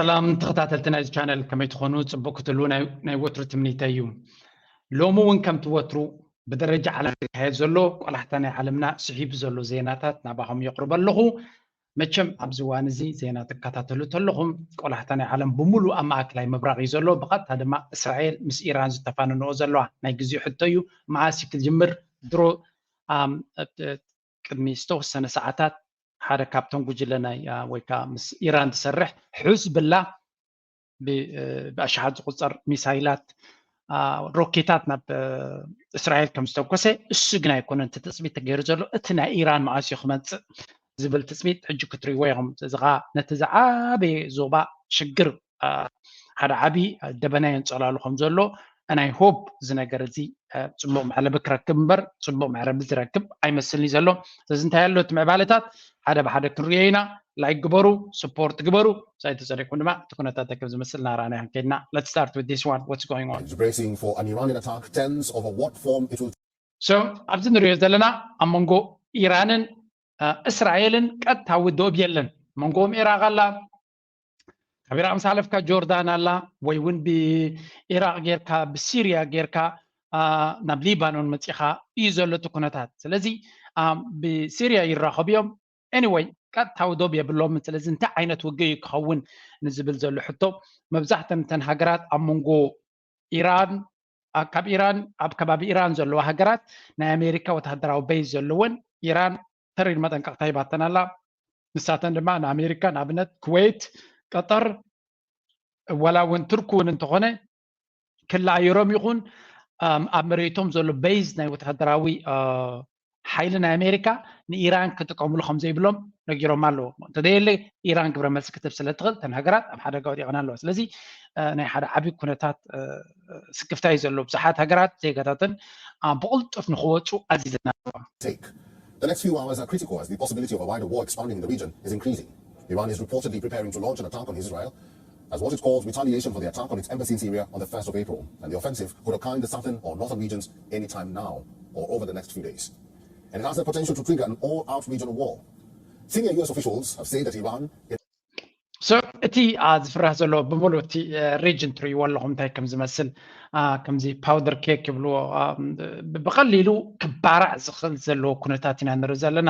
ሰላም ተኸታተልቲ ናይዚ ቻነል፣ ከመይ ትኾኑ? ጽቡቕ ክትህሉ ናይ ናይ ወትሩ ትምኒተይ እዩ። ሎሚ እውን ከምቲ ወትሩ ብደረጃ ዓለም ዝካየድ ዘሎ ቆላሕታ ናይ ዓለምና ስሒቡ ዘሎ ዜናታት ናባኹም የቕርበ ኣለኹ። መቸም ኣብዚ እዋን እዚ ዜና ትከታተሉ ተለኹም ቆላሕታ ናይ ዓለም ብምሉእ ኣብ ማእከላይ ምብራቕ እዩ ዘሎ። ብቐጥታ ድማ እስራኤል ምስ ኢራን ዝተፋነንኦ ዘለዋ ናይ ግዜ ሕቶ እዩ። መዓስ እዩ ክጅምር? ድሮ ኣም፣ እ፣ ቅድሚ ዝተወሰነ ሰዓታት ሓደ ካብቶም ጉጅለ ናይ ኣ፣ ወይ ከዓ ምስ ኢራን ዝሰርሕ ሑዝብላ ብ- እ፣ ብኣሽሓት ዝቁፀር ሚሳይላት ኣ፣ ሮኬታት ናብ እ፣ እስራኤል ከም ዝተኮሰ እሱ ግን ኣይኮነን እቲ ትፅቢት ተገይሩ ዘሎ። እቲ ናይ ኢራን መዓስ እዩ ክመፅእ ዝብል ትፅቢት ሕጂ ክትሪእዎ ኢኹም። እዚ ከዓ ነቲ ዝዓበየ ዞባ ሽግር ኣ፣ ሓደ ዓብዪ ደበና የንፀላሉ ከም ዘሎ ናይ ሆፕ እዚ ነገር እዚ እ፣ ፅቡቕ መዕለቢ ክረክብ እምበር ፅቡቕ መዕረቢ ዝረክብ ኣይመስልን እዩ ዘሎ። ስለዚ እንታይ ኣሎ እቲ ምዕባለታት ሓደ ብሓደ ክንሪኦ ኢና። ላይክ ግበሩ፣ ስፖርት ግበሩ። ሳይ ተጸሪኩም ድማ እቲ ኩነታት ከም ዝመስል ናራና ክንከይድና። Let's start with this one. What's going on? Is bracing for an Iranian attack tense over what form it will So ኣብዚ ንሪኦ ዘለና ኣብ መንጎ ኢራንን እ፣ እስራኤልን ቀጥታዊ ዶብ የለን። መንጎኦም ኢራቅ ኣላ፣ ካብ ኢራቅ ምስ ሓለፍካ ጆርዳን ኣላ፣ ወይ እውን ብኢራቅ ጌርካ ብሲርያ ጌርካ ኣ፣ ናብ ሊባኖን መፂኻ እዩ ዘሎ እቲ ኩነታት። ስለዚ ኣ፣ ብሲርያ ይራኸቡ እዮም። Anyway ቀጥታዊ ዶብ የብሎምን። ስለዚ እንታይ ዓይነት ውግእ እዩ ክኸውን ንዝብል ዘሎ ሕቶ መብዛሕተን እተን ሃገራት ኣብ መንጎ ኢራን ኣ፣ ካብ ኢራን ኣብ ከባቢ ኢራን ዘለዋ ሃገራት ናይ ኣሜሪካ ወታደራዊ ቤዝ ዘለወን ኢራን ተሪር መጠንቀቕታ ሂባተን ኣላ። ንሳተን ድማ ንኣሜሪካ ንኣብነት ኩዌት፣ ቀጠር፣ ዋላ እውን ቱርክ እውን እንተኾነ ክለኣየሮም ይኹን ኣም፣ ኣብ መሬቶም ዘሎ ቤዝ ናይ ወታደራዊ ኣ፣ ሓይሊ ናይ ኣሜሪካ ንኢራን ክጥቀምሉ ከም ዘይብሎም ነጊሮም ኣለዎ። እንተዘየለ ኢራን ግብረ መልሲ ክትህብ ስለ ትኽእል እተን ሃገራት ኣብ ሓደጋ ወዲቐን ኣለዋ። ስለዚ እ፣ ናይ ሓደ ዓብዪ ኩነታት እ፣ ስክፍታ እዩ ዘሎ። ብዙሓት ሃገራት ዜጋታተን ኣ፣ ብቕልጡፍ ንክወፁ ኣዚዘን ኣለዋ። take. The next few hours are critical as the possibility of a wider war expanding in the region is increasing. Iran is reportedly preparing to launch an attack on Israel as what it calls retaliation for the attack on its embassy in Syria on the first of April. And the offensive could occur in the southern or northern regions anytime now or over the next few days. And it has the potential to trigger an all-out regional war. Senior U S officials have said that Iran So እቲ ኣ፣ ዝፍራሕ ዘሎ ብምሉእ እቲ ሪጅን ትርእይዎ ኣለኹም እንታይ ከም ዝመስል ኣ፣ ከምዚ ፓውደር ኬክ ይብልዎ ኣ፣ ብ- ብቐሊሉ ክባራዕ ዝኽእል ዘለዎ ኩነታት ኢና ንርኢ ዘለና።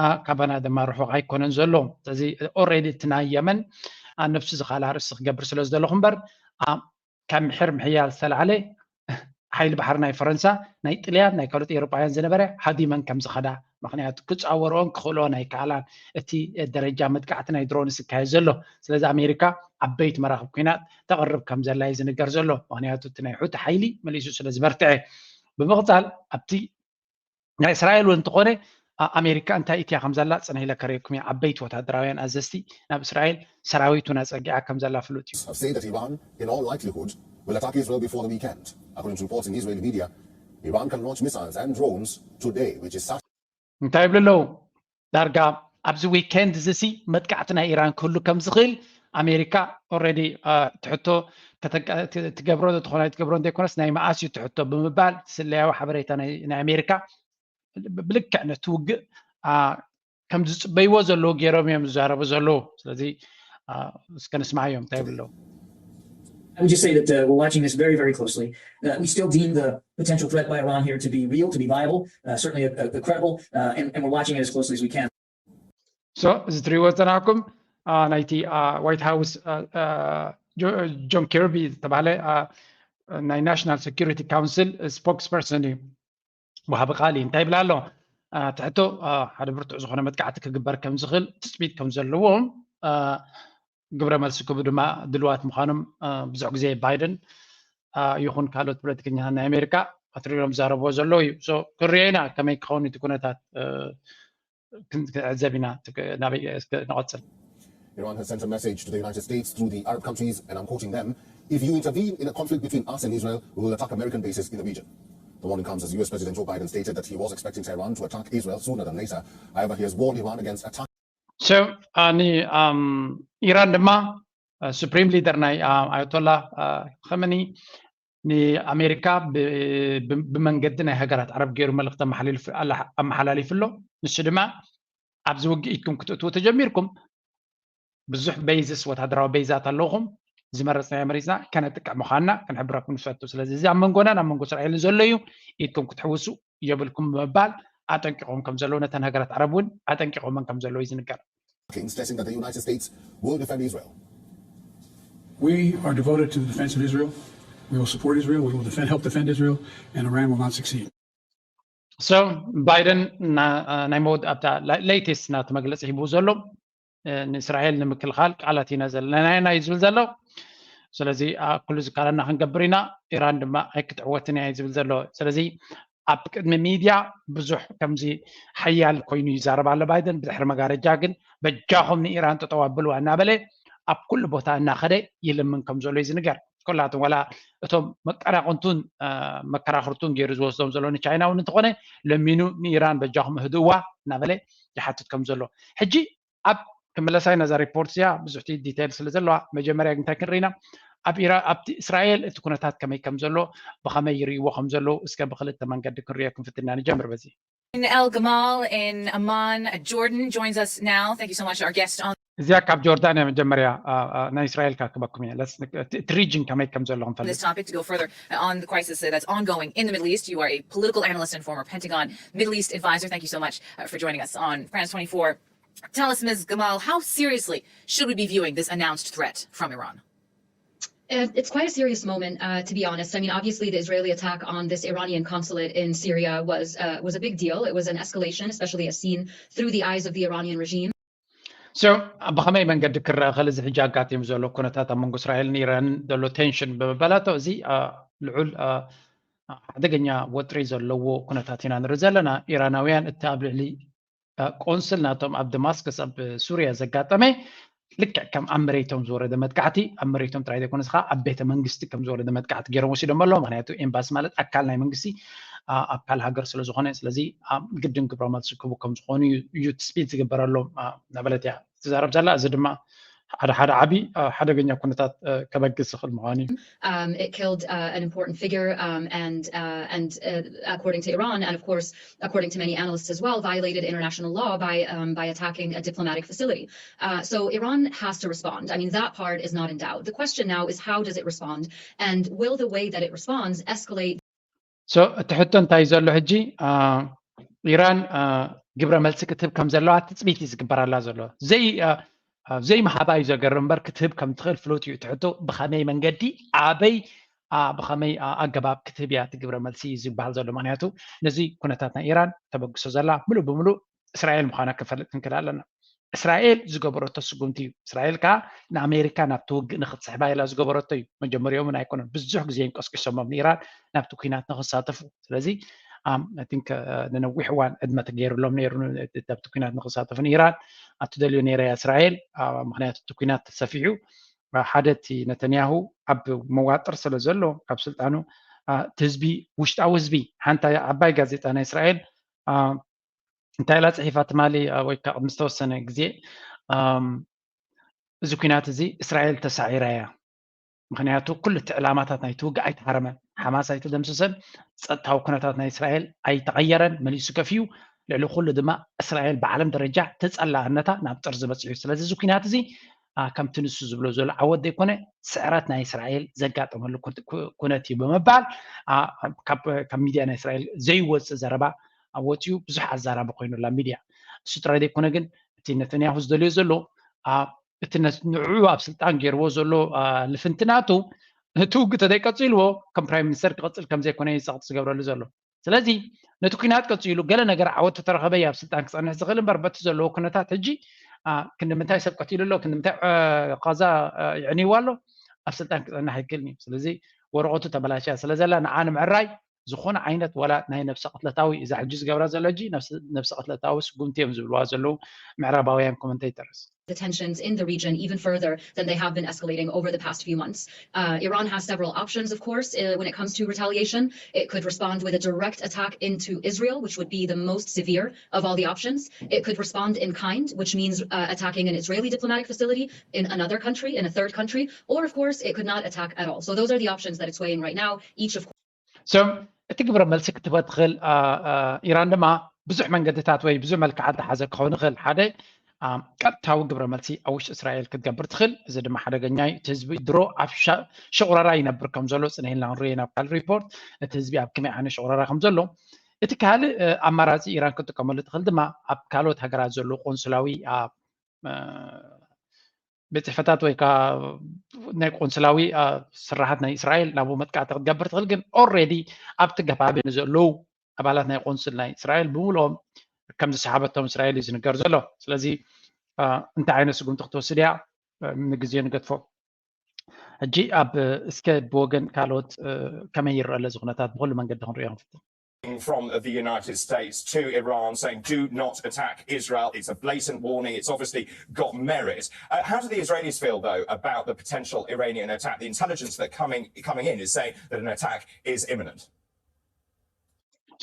ኣ፣ ካባና ድማ ርሑቕ ኣይኮነን ዘሎ። ስለዚ ኦልሬዲ እቲ ናይ የመን ኣ፣ ነብሱ ዝኻላ ርእሲ ክገብር ስለ ዝደለኹ እምበር ኣ፣ ካብ ምሕር ምሕያል ዝተላዕለ ሓይሊ ባሕሪ ናይ ፈረንሳ ናይ ጥልያን ናይ ካልኦት ኤውሮጳውያን ዝነበረ ሃዲመን ከም ዝኸዳ ምክንያቱ ክፃወርኦን ክኽእልኦን ኣይከኣላን። እቲ ደረጃ መጥቃዕቲ ናይ ድሮንስ ይካየድ ዘሎ ስለዚ ኣሜሪካ ዓበይቲ መራክብ ኩናት ተቕርብ ከም ዘላ እዩ ዝንገር ዘሎ። ምክንያቱ እቲ ናይ ሑቲ ሓይሊ መሊሱ ስለ ዝበርትዐ። ብምቕፃል ኣብቲ ናይ እስራኤል እውን እንተኾነ ኣ- ኣሜሪካ እንታይ ኢትያ ከም ዘላ ፅነ ኢለ ከርእየኩም እየ። ዓበይቲ ወታደራውያን ኣዘዝቲ ናብ እስራኤል ሰራዊት እውን ኣፀጊዓ ከም ዘላ ፍሉጥ እዩ። have said that Iran, in all likelihood, will attack Israel before the weekend. According to reports in Israeli media, Iran can launch missiles and drones today, which is Saturday. እንታይ ይብሉ ኣለዉ? ዳርጋ ኣብዚ ዊኬንድ እዚ ሲ መጥቃዕቲ ናይ ኢራን ክህሉ ከም ዝኽእል ኣሜሪካ ኦልሬዲ ትሕቶ ከተጋ- ት- ትገብሮ ዶ ትኾን ኣይትገብሮ ዘይኮነስ ናይ መኣስ እዩ ትሕቶ ብምባል ስለያዊ ሓበሬታ ናይ ናይ ኣሜሪካ ብ- ብልክዕ ነቲ ውግእ ኣ፣ ከም ዝፅበይዎ ዘለዉ ገይሮም እዮም ዝዛረቡ ዘለዉ። ስለዚ ኣ፣ እስከ ንስማዓዮም እንታይ ይብሉ ኣለዉ። I would just say that uh, we're watching this very, very closely. Uh, we still deem the potential threat by Iran here to be real, to be viable, uh, certainly a, a, a credible, uh, and, and we're watching it as closely as we can. So እዚ ትሪእዎ ዝፀናሕኩም ኣ፣ ናይቲ ዋይት ሃውስ ጆን ኪርቢ ዝተባሃለ ኣ፣ ናይ ናሽናል ሴኪሪቲ ካውንስል ስፖክስ ፐርሰን እዩ። ወሃቢ ቃል እዩ። እንታይ ይብል ኣሎ? ኣ፣ ትሕቶ ኣ፣ ሓደ ብርቱዕ ዝኾነ መጥቃዕቲ ክግበር ከም ዝኽእል ትፅቢት ከም ዘለዎም ኣ፣ ግብረ መልሲ ክህቡ ድማ ድልዋት ምዃኖም ኣ፣ ብዙሕ ግዜ ባይደን ኣ፣ ይኹን ካልኦት ፖለቲከኛታት ናይ ኣሜሪካ ኣትሪሮም ዝዛረብዎ ዘለዉ እዩ። So ክንሪኦ ኢና ከመይ ክኸውን እቲ ኩነታት እ፣ ክን- ክንዕዘብ ኢና። ትክ- ናበይ እስከ ንቐፅል። Iran has sent a message to the United States through the Arab countries, and I'm quoting them: "If you intervene in a conflict between us and Israel, we will attack American bases in the region." The warning comes as U S President Joe Biden stated that he was expecting Tehran to attack Israel sooner than later. However, he has warned Iran against attack. So ኒ ኢራን ድማ ሱፕሪም ሊደር ናይ ኣያቶላ ኸመኒ ንኣሜሪካ ብመንገዲ ናይ ሃገራት ዓረብ ገይሩ መልእኽቲ ኣመሓላሊፉ ኣሎ። ንሱ ድማ ኣብዚ ውግእ ኢድኩም ክትእትዉ ተጀሚርኩም ብዙሕ በይዝስ ወታደራዊ በይዛት ኣለኹም፣ ዝመረፅናዮ መሪፅና ከነጥቅዕ ምዃንና ክንሕብረኩም ንፈቱ። ስለዚ እዚ ኣብ መንጎናን ኣብ መንጎ እስራኤልን ዘሎ እዩ፣ ኢድኩም ክትሕውሱ የብልኩም ብምባል ኣጠንቂቖም ከም ዘለዉ፣ ነተን ሃገራት ዓረብ እውን ኣጠንቂቖመን ከም ዘለዉ እዩ ዝንገር። Stressing that the United States will defend Israel. We are devoted to the defense of Israel. We will support Israel. We will defend, help defend Israel, and Iran will not succeed. So ባይደን ናይ መወድ ኣብታ ሌቴስት ናቲ መግለፂ ሂቡ ዘሎ ንእስራኤል ንምክልኻል ቃላት ኢና ዘለና ኢና እዩ ዝብል ዘሎ። ስለዚ ኩሉ ዝካለና ክንገብር ኢና፣ ኢራን ድማ ኣይክትዕወትን እያ እዩ ዝብል ዘሎ። ስለዚ ኣብ ቅድሚ ሚድያ ብዙሕ ከምዚ ሓያል ኮይኑ ይዛረብ ኣሎ ባይደን፣ ብድሕሪ መጋረጃ ግን በጃኹም ንኢራን ጠጠው ኣብልዋ እናበለ ኣብ ኩሉ ቦታ እናኸደ ይልምን ከም ዘሎ እዩ ዝንገር። ኩላቶም ዋላ እቶም መቀራቕንቱን መከራኽርቱን ገይሩ ዝወስዶም ዘሎ ንቻይና እውን እንተኾነ ለሚኑ ንኢራን በጃኹም እህድእዋ እናበለ ይሓትት ከም ዘሎ። ሕጂ ኣብ ክምለሳይ ነዛ ሪፖርት እዚኣ ብዙሕቲ ዲቴይል ስለ ዘለዋ መጀመርያ እንታይ ክንርኢና ኣብ ኢራ ኣብቲ እስራኤል እቲ ኩነታት ከመይ ከም ዘሎ ብኸመይ ይርእይዎ ከም ዘለዉ እስከ ብክልተ መንገዲ ክንሪኦ ክንፍትና ንጀምር። በዚ El Gamal in Amman, Jordan joins us now. Thank you so much, our guest on እዚኣ ካብ ጆርዳን እያ መጀመርያ። ናይ እስራኤል ካክበኩም እየ እቲ ሪጅን ከመይ ከም ዘሎ ክንፈልጥ። This topic to go further on the crisis that's ongoing in the Middle East. You are a political analyst and former Pentagon Middle East advisor. Thank you so much uh, for joining us on France twenty-four. Tell us, Miz Gamal, how seriously should we be viewing this announced threat from Iran? Uh, it's quite a serious moment, uh, to be honest. I mean, obviously, the Israeli attack on this Iranian consulate in Syria was uh, was a big deal. It was an escalation, especially as seen through the eyes of the Iranian regime. So ብኸመይ መንገዲ ክረአ ክእል እዚ ሕጂ ኣጋጢሙ ዘሎ ኩነታት ኣብ መንጎ እስራኤልን ኢራንን ዘሎ ቴንሽን ብምባላቶ እዚ ልዑል ሓደገኛ ወጥሪ ዘለዎ ኩነታት ኢና ንርኢ ዘለና። ኢራናውያን እቲ ኣብ ልዕሊ ቆንስል ናቶም ኣብ ደማስከስ ኣብ ሱርያ ዘጋጠመ ልክዕ ከም ኣብ መሬቶም ዝወረደ መጥቃዕቲ ኣብ መሬቶም ጥራይ ዘይኮነስ ከዓ ኣብ ቤተ መንግስቲ ከም ዝወረደ መጥቃዕቲ ገይሮም ወሲዶም ኣለዉ። ምክንያቱ ኤምባሲ ማለት ኣካል ናይ መንግስቲ ኣካል ሃገር ስለዝኾነ ስለዚ ግድን ግብረ መልሲ ክህቡ ከም ዝኾኑ እዩ ትፅቢት ዝግበረሎም እናበለት እያ ትዛረብ ዘላ። እዚ ድማ ሓደ ሓደ ዓብዪ ሓደገኛ ኩነታት ከበግስ ዝኽእል ምዃኑ እዩ። Um, it killed uh, an important figure, um, and uh, and uh, according to Iran, and of course, according to many analysts as well, violated international law by um, by attacking a diplomatic facility. Uh, so Iran has to respond. I mean, that part is not in doubt. The question now is how does it respond, and will the way that it responds escalate? So እቲ ሕቶ እንታይ ዘሎ ሕጂ ኢራን ግብረ መልሲ ክትህብ ከም ዘለዋ ትፅቢት እዩ ዝግበረላ ዘሎ። ዘይ ዘይምሃባ እዩ ዘገርም እምበር ክትህብ ከም ትኽእል ፍሉጥ እዩ። እቲ ሕቶ ብኸመይ መንገዲ ኣበይ ብኸመይ ኣገባብ ክትህብ እያ እቲ ግብረ መልሲ እዩ ዝበሃል ዘሎ። ምክንያቱ ነዚ ኩነታት ናይ ኢራን ተበግሶ ዘላ ሙሉእ ብሙሉእ እስራኤል ምዃና ክንፈልጥ ክንክእል ኣለና። እስራኤል ዝገበረቶ ስጉምቲ እዩ። እስራኤል ከዓ ንኣሜሪካ ናብቲ ውግእ ንክትስሕባ ኢላ ዝገበረቶ እዩ። መጀመሪኦም እውን ኣይኮነን፣ ብዙሕ ግዜ እንቀስቂሶሞም ንኢራን ናብቲ ኩናት ንክሳተፉ። ስለዚ ንነዊሕ እዋን ዕድመ ተገይሩሎም ነይሩ ናብቲ ኩናት ንክሳተፉ ንኢራን። ኣትደልዮ ነይረ እያ እስራኤል፣ ምክንያቱ እቲ ኩናት ተሰፊሑ ሓደ እቲ ነተንያሁ ኣብ መዋጥር ስለ ዘሎ ካብ ስልጣኑ እቲ ህዝቢ ውሽጣዊ ህዝቢ ሓንቲ ዓባይ ጋዜጣ ናይ እስራኤል እንታይ ኢላ ፅሒፋ ትማሊ ወይ ከዓ ቅድሚ ዝተወሰነ ግዜ እዚ ኩናት እዚ እስራኤል ተሳዒራ እያ። ምክንያቱ ኩሉ እቲ ዕላማታት ናይቲ ውግእ ኣይተሃረመን፣ ሓማስ ኣይተደምሰሰን፣ ፀጥታዊ ኩነታት ናይ እስራኤል ኣይተቐየረን፣ መሊሱ ከፊዩ። ልዕሊ ኩሉ ድማ እስራኤል ብዓለም ደረጃ ተፀላእነታ ናብ ጥርዚ በፂሑ። ስለዚ እዚ ኩናት እዚ ከምቲ ንሱ ዝብሎ ዘሎ ዓወት ዘይኮነ ስዕረት ናይ እስራኤል ዘጋጠመሉ ኩነት እዩ ብምባል ካብ ሚድያ ናይ እስራኤል ዘይወፅእ ዘረባ ወፂኡ ብዙሕ ኣዛራቢ ኮይኑላ ሚድያ። እሱ ጥራይ ዘይኮነ ግን እቲ ነተንያሁ ዝደልዮ ዘሎ እቲ ንዕኡ ኣብ ስልጣን ገይርዎ ዘሎ ልፍንቲ ናቱ እቲ ውግእ ተዘይቀፂልዎ ከም ፕራይም ሚኒስተር ክቐፅል ከምዘይኮነ እዩ ፀቕጢ ዝገብረሉ ዘሎ። ስለዚ ነቲ ኩናት ቀፂሉ ገለ ነገር ዓወት ተተረኸበ ኣብ ስልጣን ክፀንሕ ዝኽእል እምበር በቲ ዘለዎ ኩነታት ሕጂ ክንዲ ምንታይ ሰብ ቀቲሉ ኣሎ ክንዲ ምንታይ ቃዛ ይዕንይዋ ኣሎ ኣብ ስልጣን ክፀንሕ ኣይክእልን እዩ። ስለዚ ወረቐቱ ተበላሽያ ስለ ዘላ ንዓ ንምዕራይ ዝኾነ ዓይነት ዋላ ናይ ነብሰ ቅትለታዊ እዛ ሕጂ ዝገብራ ዘሎ ሕጂ ነብሰ ቅትለታዊ ስጉምቲ እዮም ዝብልዋ ዘለዉ ምዕራባውያን ኮመንቴተርስ። The tensions in the region even further than they have been escalating over the past few months. Uh, Iran has several options, of course, uh, when it comes to retaliation. It could respond with a direct attack into Israel, which would be the most severe of all the options. It could respond in kind, which means uh, attacking an Israeli diplomatic facility in another country, in a third country, or of course, it could not attack at all. So those are the options that it's weighing right now, each of course. So እቲ ግብረ መልሲ ክትህበ ትኽእል ኢራን ድማ ብዙሕ መንገድታት ወይ ብዙሕ መልክዓት ዝሓዘ ክኸውን ይኽእል። ሓደ ቀጥታዊ ግብረ መልሲ ኣብ ውሽጢ እስራኤል ክትገብር ትኽእል። እዚ ድማ ሓደገኛ እዩ። እቲ ህዝቢ ድሮ ኣብ ሸቑረራ ይነብር ከም ዘሎ ጽንሕ ኢልና ክንሪኦ ኢና ኣብ ካልእ ሪፖርት። እቲ ህዝቢ ኣብ ከመይ ዓይነት ሸቑረራ ከም ዘሎ። እቲ ካልእ ኣማራፂ ኢራን ክትጥቀመሉ ትኽእል ድማ ኣብ ካልኦት ሃገራት ዘለዉ ቆንስላዊ ቤት ጽሕፈታት ወይ ከዓ ናይ ቆንስላዊ ስራሓት ናይ እስራኤል ናብኡ መጥቃዕቲ ክትገብር ትኽእል። ግን ኦልሬዲ ኣብቲ ከባቢ ንዘለዉ ኣባላት ናይ ቆንስል ናይ እስራኤል ብምልኦም ከም ዝሰሓበቶም እስራኤል እዩ ዝንገር ዘሎ። ስለዚ እንታይ ዓይነት ስጉምቲ ክትወስድ እያ ንግዜ ንገድፎ። ሕጂ ኣብ እስከ ብወገን ካልኦት ከመይ ይረአ ኣሎ እዚ ኩነታት ብኩሉ መንገዲ ክንሪኦ ክንፍትን። from the United States to Iran saying, do not attack Israel. It's a blatant warning. It's obviously got merit. Uh, how do the Israelis feel, though, about the potential Iranian attack? The intelligence that coming coming in is saying that an attack is imminent.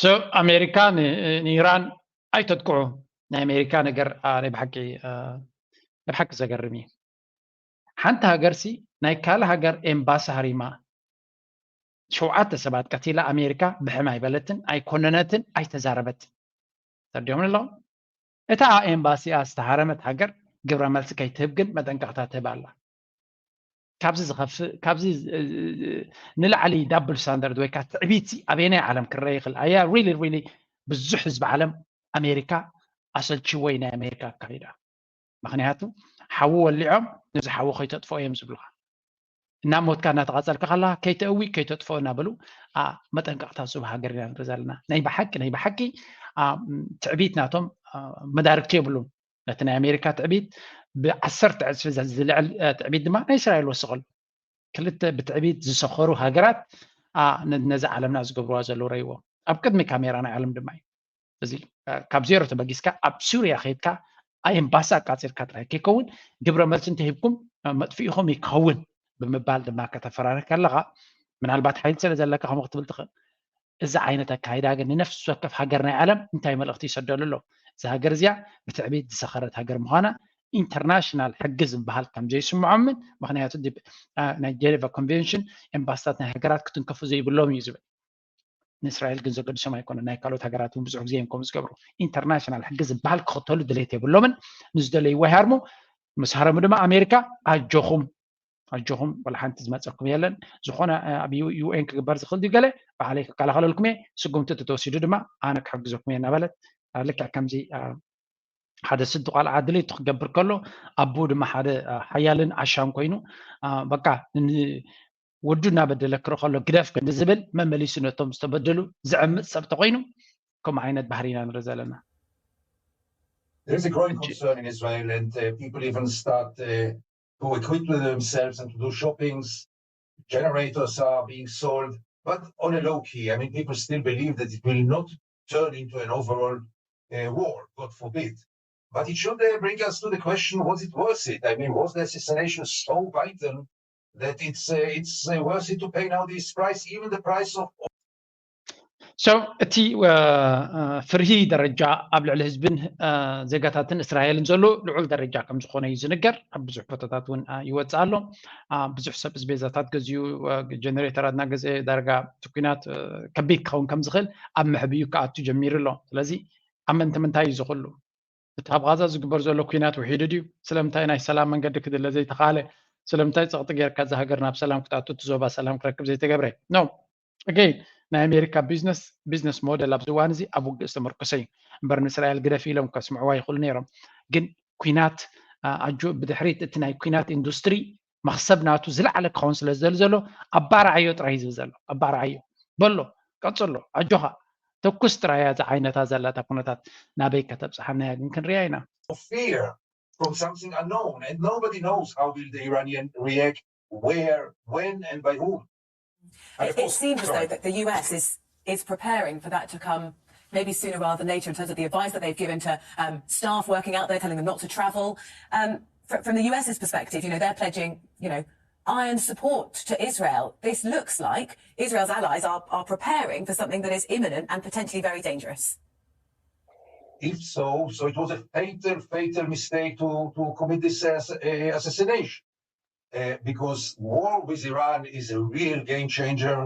So ኣሜሪካ ንኢራን ኣይተጥቅዑ። ናይ ኣሜሪካ ነገር ናይ ብሓቂ ናይ ብሓቂ ዘገርም እዩ። ሓንቲ ሃገርሲ ናይ ካልእ ሃገር ኤምባሲ ሃሪማ ሸውዓተ ሰባት ቀቲላ ኣሜሪካ ብሕም ኣይበለትን፣ ኣይኮነነትን፣ ኣይተዛረበትን። ተርዲኦም ኣለኹም። እታ ኤምባሲኣ ዝተሃረመት ሃገር ግብረ መልሲ ከይትህብ ግን መጠንቀቕታ ትህብ ኣላ። ካብዚ ዝኸፍእ ካብዚ ንላዕሊ ዳብል ስታንዳርድ ወይ ከዓ ትዕቢት ኣበየናይ ዓለም ክረአ ይኽእል? ኣያ ሪሊ ሪሊ ብዙሕ ህዝቢ ዓለም ኣሜሪካ ኣሰልችወይ ናይ ኣሜሪካ ኣካይዳ። ምክንያቱ ሓዊ ወሊዖም ነዚ ሓዊ ከይተጥፍኦ እዮም ዝብሉካ። እናሞትካ እናተቓፀልካ ከለካ ከይተእዊ ከይተጥፍኦ እናበሉ መጠንቀቕታ ዝህቡ ሃገር ኢና ንርኢ ዘለና። ናይ ብሓቂ ናይ ብሓቂ ትዕቢት ናቶም መዳርግቲ የብሉን። ነቲ ናይ ኣሜሪካ ትዕቢት ብዓሰርተ ዕፅፊ ዝልዕል ትዕቢት ድማ ናይ እስራኤል ወስኸሉ። ክልተ ብትዕቢት ዝሰኸሩ ሃገራት ነዚ ዓለምና ዝገብርዋ ዘለዉ ረይዎ ኣብ ቅድሚ ካሜራ ናይ ዓለም ድማ እዩ። እዚ ካብ ዜሮ ተበጊስካ ኣብ ሱርያ ከይድካ ኣኤምባሲ ኣቃፂልካ ጥራይ ከይከውን ግብረ መልሲ እንተሂብኩም መጥፊኢኹም ይከውን ብምባል ድማ ከተፈራርህ ከለኻ ምናልባት ሓይሊ ስለ ዘለካ ከምኡ ክትብል ትኽእል። እዚ ዓይነት ኣካይዳ ግን ንነፍሲ ወከፍ ሃገር ናይ ዓለም እንታይ መልእኽቲ ይሰደሉ ኣሎ? እዛ ሃገር እዚኣ ብትዕቢት ዝሰኸረት ሃገር ምዃና ኢንተርናሽናል ሕጊ ዝበሃል ከም ዘይስምዖምን ምክንያቱ ናይ ጀኔቫ ኮንቬንሽን ኤምባስታት ናይ ሃገራት ክትንከፉ ዘይብሎም እዩ ዝብል። ንእስራኤል ግን ዘገድሶም ኣይኮነ ናይ ካልኦት ሃገራት እውን ብዙሕ ግዜ እዮም ከምኡ ዝገብሩ። ኢንተርናሽናል ሕጊ ዝበሃል ክኽተሉ ድሌት የብሎምን። ንዝደለይዎ ይሃርሙ። ምስ ሃረሙ ድማ ኣሜሪካ ኣጆኹም ኣጆኹም ወላ ሓንቲ ዝመፀኩም የለን። ዝኾነ ኣብ ዩኤን ክግበር ዝኽእል ድዩ ገለ ባዕለይ ክከላኸለልኩም እየ። ስጉምቲ ተተወሲዱ ድማ ኣነ ክሕግዘኩም እየ እናበለት ልክዕ ከምዚ ሓደ ስዲ ቆልዓ ድሌቱ ክገብር ከሎ ኣቦኡ ድማ ሓደ ሓያልን ዓሻን ኮይኑ በቃ ወዱ እናበደለ ክርኢ ከሎ ግደፍ ክንዲ ዝብል መመሊሱ ነቶም ዝተበደሉ ዝዕምፅ ሰብ ተኮይኑ ከምኡ ዓይነት ባህሪ ኢና ንርኢ ዘለና። There's a growing concern in Israel and uh, people even start uh, to equip themselves and to do shoppings. Generators are being sold, but on a low key. I mean, people still believe that it will not turn into an overall uh, war, God forbid. But it should uh, bring us to the question, was it worth it? I mean, was the assassination so vital that it's, uh, it's uh, worth it to pay now this price, even the price of So እቲ ፍርሂ ደረጃ ኣብ ልዕሊ ህዝብን ዜጋታትን እስራኤልን ዘሎ ልዑል ደረጃ ከም ዝኾነ እዩ ዝንገር። ኣብ ብዙሕ ቦታታት እውን ይወፅእ ኣሎ። ብዙሕ ሰብ ኣስቤዛታት ገዚኡ ጀነሬተራት እናገዘ ዳርጋ እቲ ኲናት ከቢድ ክኸውን ከም ዝኽእል ኣብ መሕብዩ ክኣቱ ጀሚሩ ኣሎ። ስለዚ ኣብ ምንታይ እዩ ዝኽሉ? እቲ ኣብ ቓዛ ዝግበር ዘሎ ኲናት ውሒዱ ድዩ? ስለምንታይ ናይ ሰላም መንገዲ ክድለ ዘይተኻእለ? ስለምንታይ ጸቕጢ ጌርካ እዛ ሃገር ናብ ሰላም ክትኣቱ እቲ ዞባ ሰላም ክረክብ ዘይተገብረ? No. Again ናይ ኣሜሪካ ቢዝነስ ቢዝነስ ሞደል ኣብዚ እዋን እዚ ኣብ ውግእ ዝተመርኮሰ እዩ። እምበር ንእስራኤል ግደፊ ኢሎም ከስምዕዋ ይኽእሉ ነይሮም። ግን ኲናት ኣጆ ብድሕሪት እቲ ናይ ኲናት ኢንዱስትሪ መኽሰብ ናቱ ዝለዓለ ክኸውን ስለ ዝደሊ ዘሎ ኣባርዓዮ ጥራይ እዩ ዝብል ዘሎ። ኣባርዓዮ በሎ ቀጽሎ ኣጆኻ ተኩስ ጥራይ እያ እዛ ዓይነታ ዘላታ ኩነታት ናበይ ከተብጽሓና እያ ግን ክንሪኣ ኢና። Fear from something unknown and nobody knows how will the Iranian react, where, when and by whom. It, it seems as though that the U S is is preparing for that to come maybe sooner rather than later in terms of the advice that they've given to um, staff working out there, telling them not to travel. Um, fr- from the U S's perspective, you know, they're pledging, you know, iron support to Israel. This looks like Israel's allies are, are preparing for something that is imminent and potentially very dangerous. If so, so it was a fatal, fatal mistake to, to commit this uh, assassination. Uh, because war with Iran is a real game changer.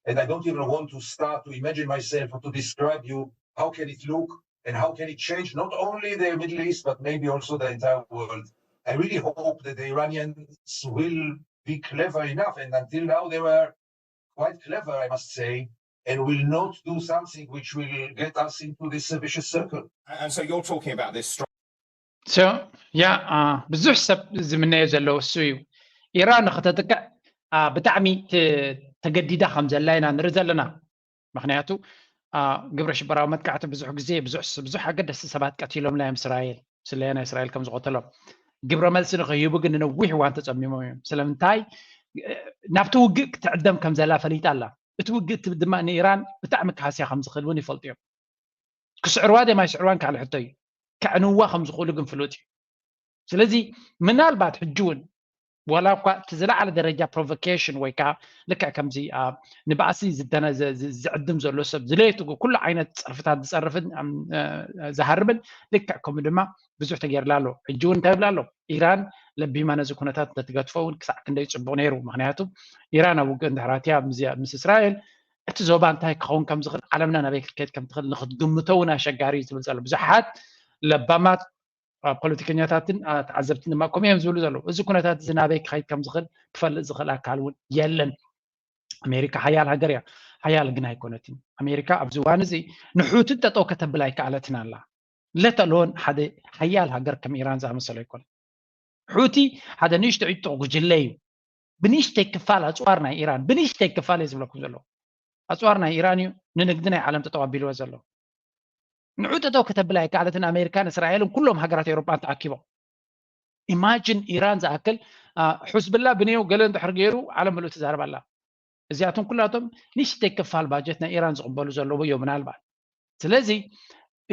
And I don't even want to start to imagine myself or to describe you how can it look and how can it change not only the Middle East, but maybe also the entire world. I really hope that the Iranians will be clever enough, and until now they were quite clever, I must say, and will not do something which will get us into this vicious circle. And so you're talking about this strong So yeah, uh, ብዙሕ ሰብ ዝምነዮ ዘሎ እሱ እዩ። ኢራን ንክተጥቅዕ ብጣዕሚ ተገዲዳ ከም ዘላ ኢና ንርኢ ዘለና። ምክንያቱ ግብረ ሽበራዊ መጥቃዕቲ ብዙሕ ግዜ ብዙሕ ኣገደስቲ ሰባት ቀቲሎም እዮም እስራኤል፣ ስለያ ናይ እስራኤል ከም ዝቆተሎም። ግብረ መልሲ ንክህቡ ግን ንነዊሕ እዋን ተፀሚሞም እዮም። ስለምንታይ? ናብቲ ውግእ ክትዕደም ከም ዘላ ፈሊጣ ኣላ። እቲ ውግእ ድማ ንኢራን ብጣዕሚ ክሃስያ ከም ዝኽእል እውን ይፈልጡ እዮም። ክስዕርዋ ደማ ይስዕርዋን ካልእ ሕቶ እዩ። ከዕንዋ ከም ዝኽእሉ ግን ፍሉጥ እዩ። ስለዚ ምናልባት ሕጂ እውን ዋላ እኳ እቲ ዝለዓለ ደረጃ ፕሮቮኬሽን ወይ ከዓ ልክዕ ከምዚ ንባእሲ ዝዕድም ዘሎ ሰብ ዝለየትጉ ኩሉ ዓይነት ፀርፍታት ዝፀርፍን ዝሃርምን ልክዕ ከምኡ ድማ ብዙሕ ተገይርላ ኣሎ። ሕጂ እውን እንታይ ይብላ ኣሎ? ኢራን ለቢማ ነዚ ኩነታት እንተትገድፎ እውን ክሳዕ ክንደይ ፅቡቅ ነይሩ። ምክንያቱ ኢራን ኣብ ውግእ እንድሕራትያ ምስ እስራኤል እቲ ዞባ እንታይ ክኸውን ከም ዝኽእል ዓለምና ናበይ ክትከይድ ከም ትኽእል ንክትግምቶ እውን ኣሸጋሪ እዩ ዝብል ዘሎ። ብዙሓት ለባማት ፖለቲከኛታትን ተዓዘብትን ድማ ከምኡ እዮም ዝብሉ ዘለዉ። እዚ ኩነታት እዚ ናበይ ክኸይድ ከም ዝኽእል ክፈልጥ ዝኽእል ኣካል እውን የለን። ኣሜሪካ ሓያል ሃገር እያ። ሓያል ግን ኣይኮነትን። ኣሜሪካ ኣብዚ እዋን እዚ ንሑቲ ጠጠው ከተብል ኣይከኣለትን ኣላ። ለተሎን ሓደ ሓያል ሃገር ከም ኢራን ዝኣመሰለ ኣይኮነ። ሑቲ ሓደ ንእሽቶ ዕጡቕ ጉጅለ እዩ። ብንእሽተይ ክፋል ኣፅዋር ናይ ኢራን ብንእሽተይ ክፋል እየ ዝብለኩም ዘለዉ። ኣፅዋር ናይ ኢራን እዩ ንንግዲ ናይ ዓለም ጠጠው ኣቢልዎ ዘሎ። ንዑ ጠጠው ከተብል ኣይከኣለትን ኣሜሪካን እስራኤልን ኩሎም ሃገራት ኤውሮጳን ተኣኪቦም። ኢማጅን ኢራን ዝኣክል ሕዝብላ ብንየው ገለ እንድሕር ገይሩ ዓለም ምሉእ ትዛረብ ኣላ። እዚኣቶም ኩላቶም ንእሽተይ ክፋል ባጀት ናይ ኢራን ዝቕበሉ ዘለዉ እዮም ምናልባት። ስለዚ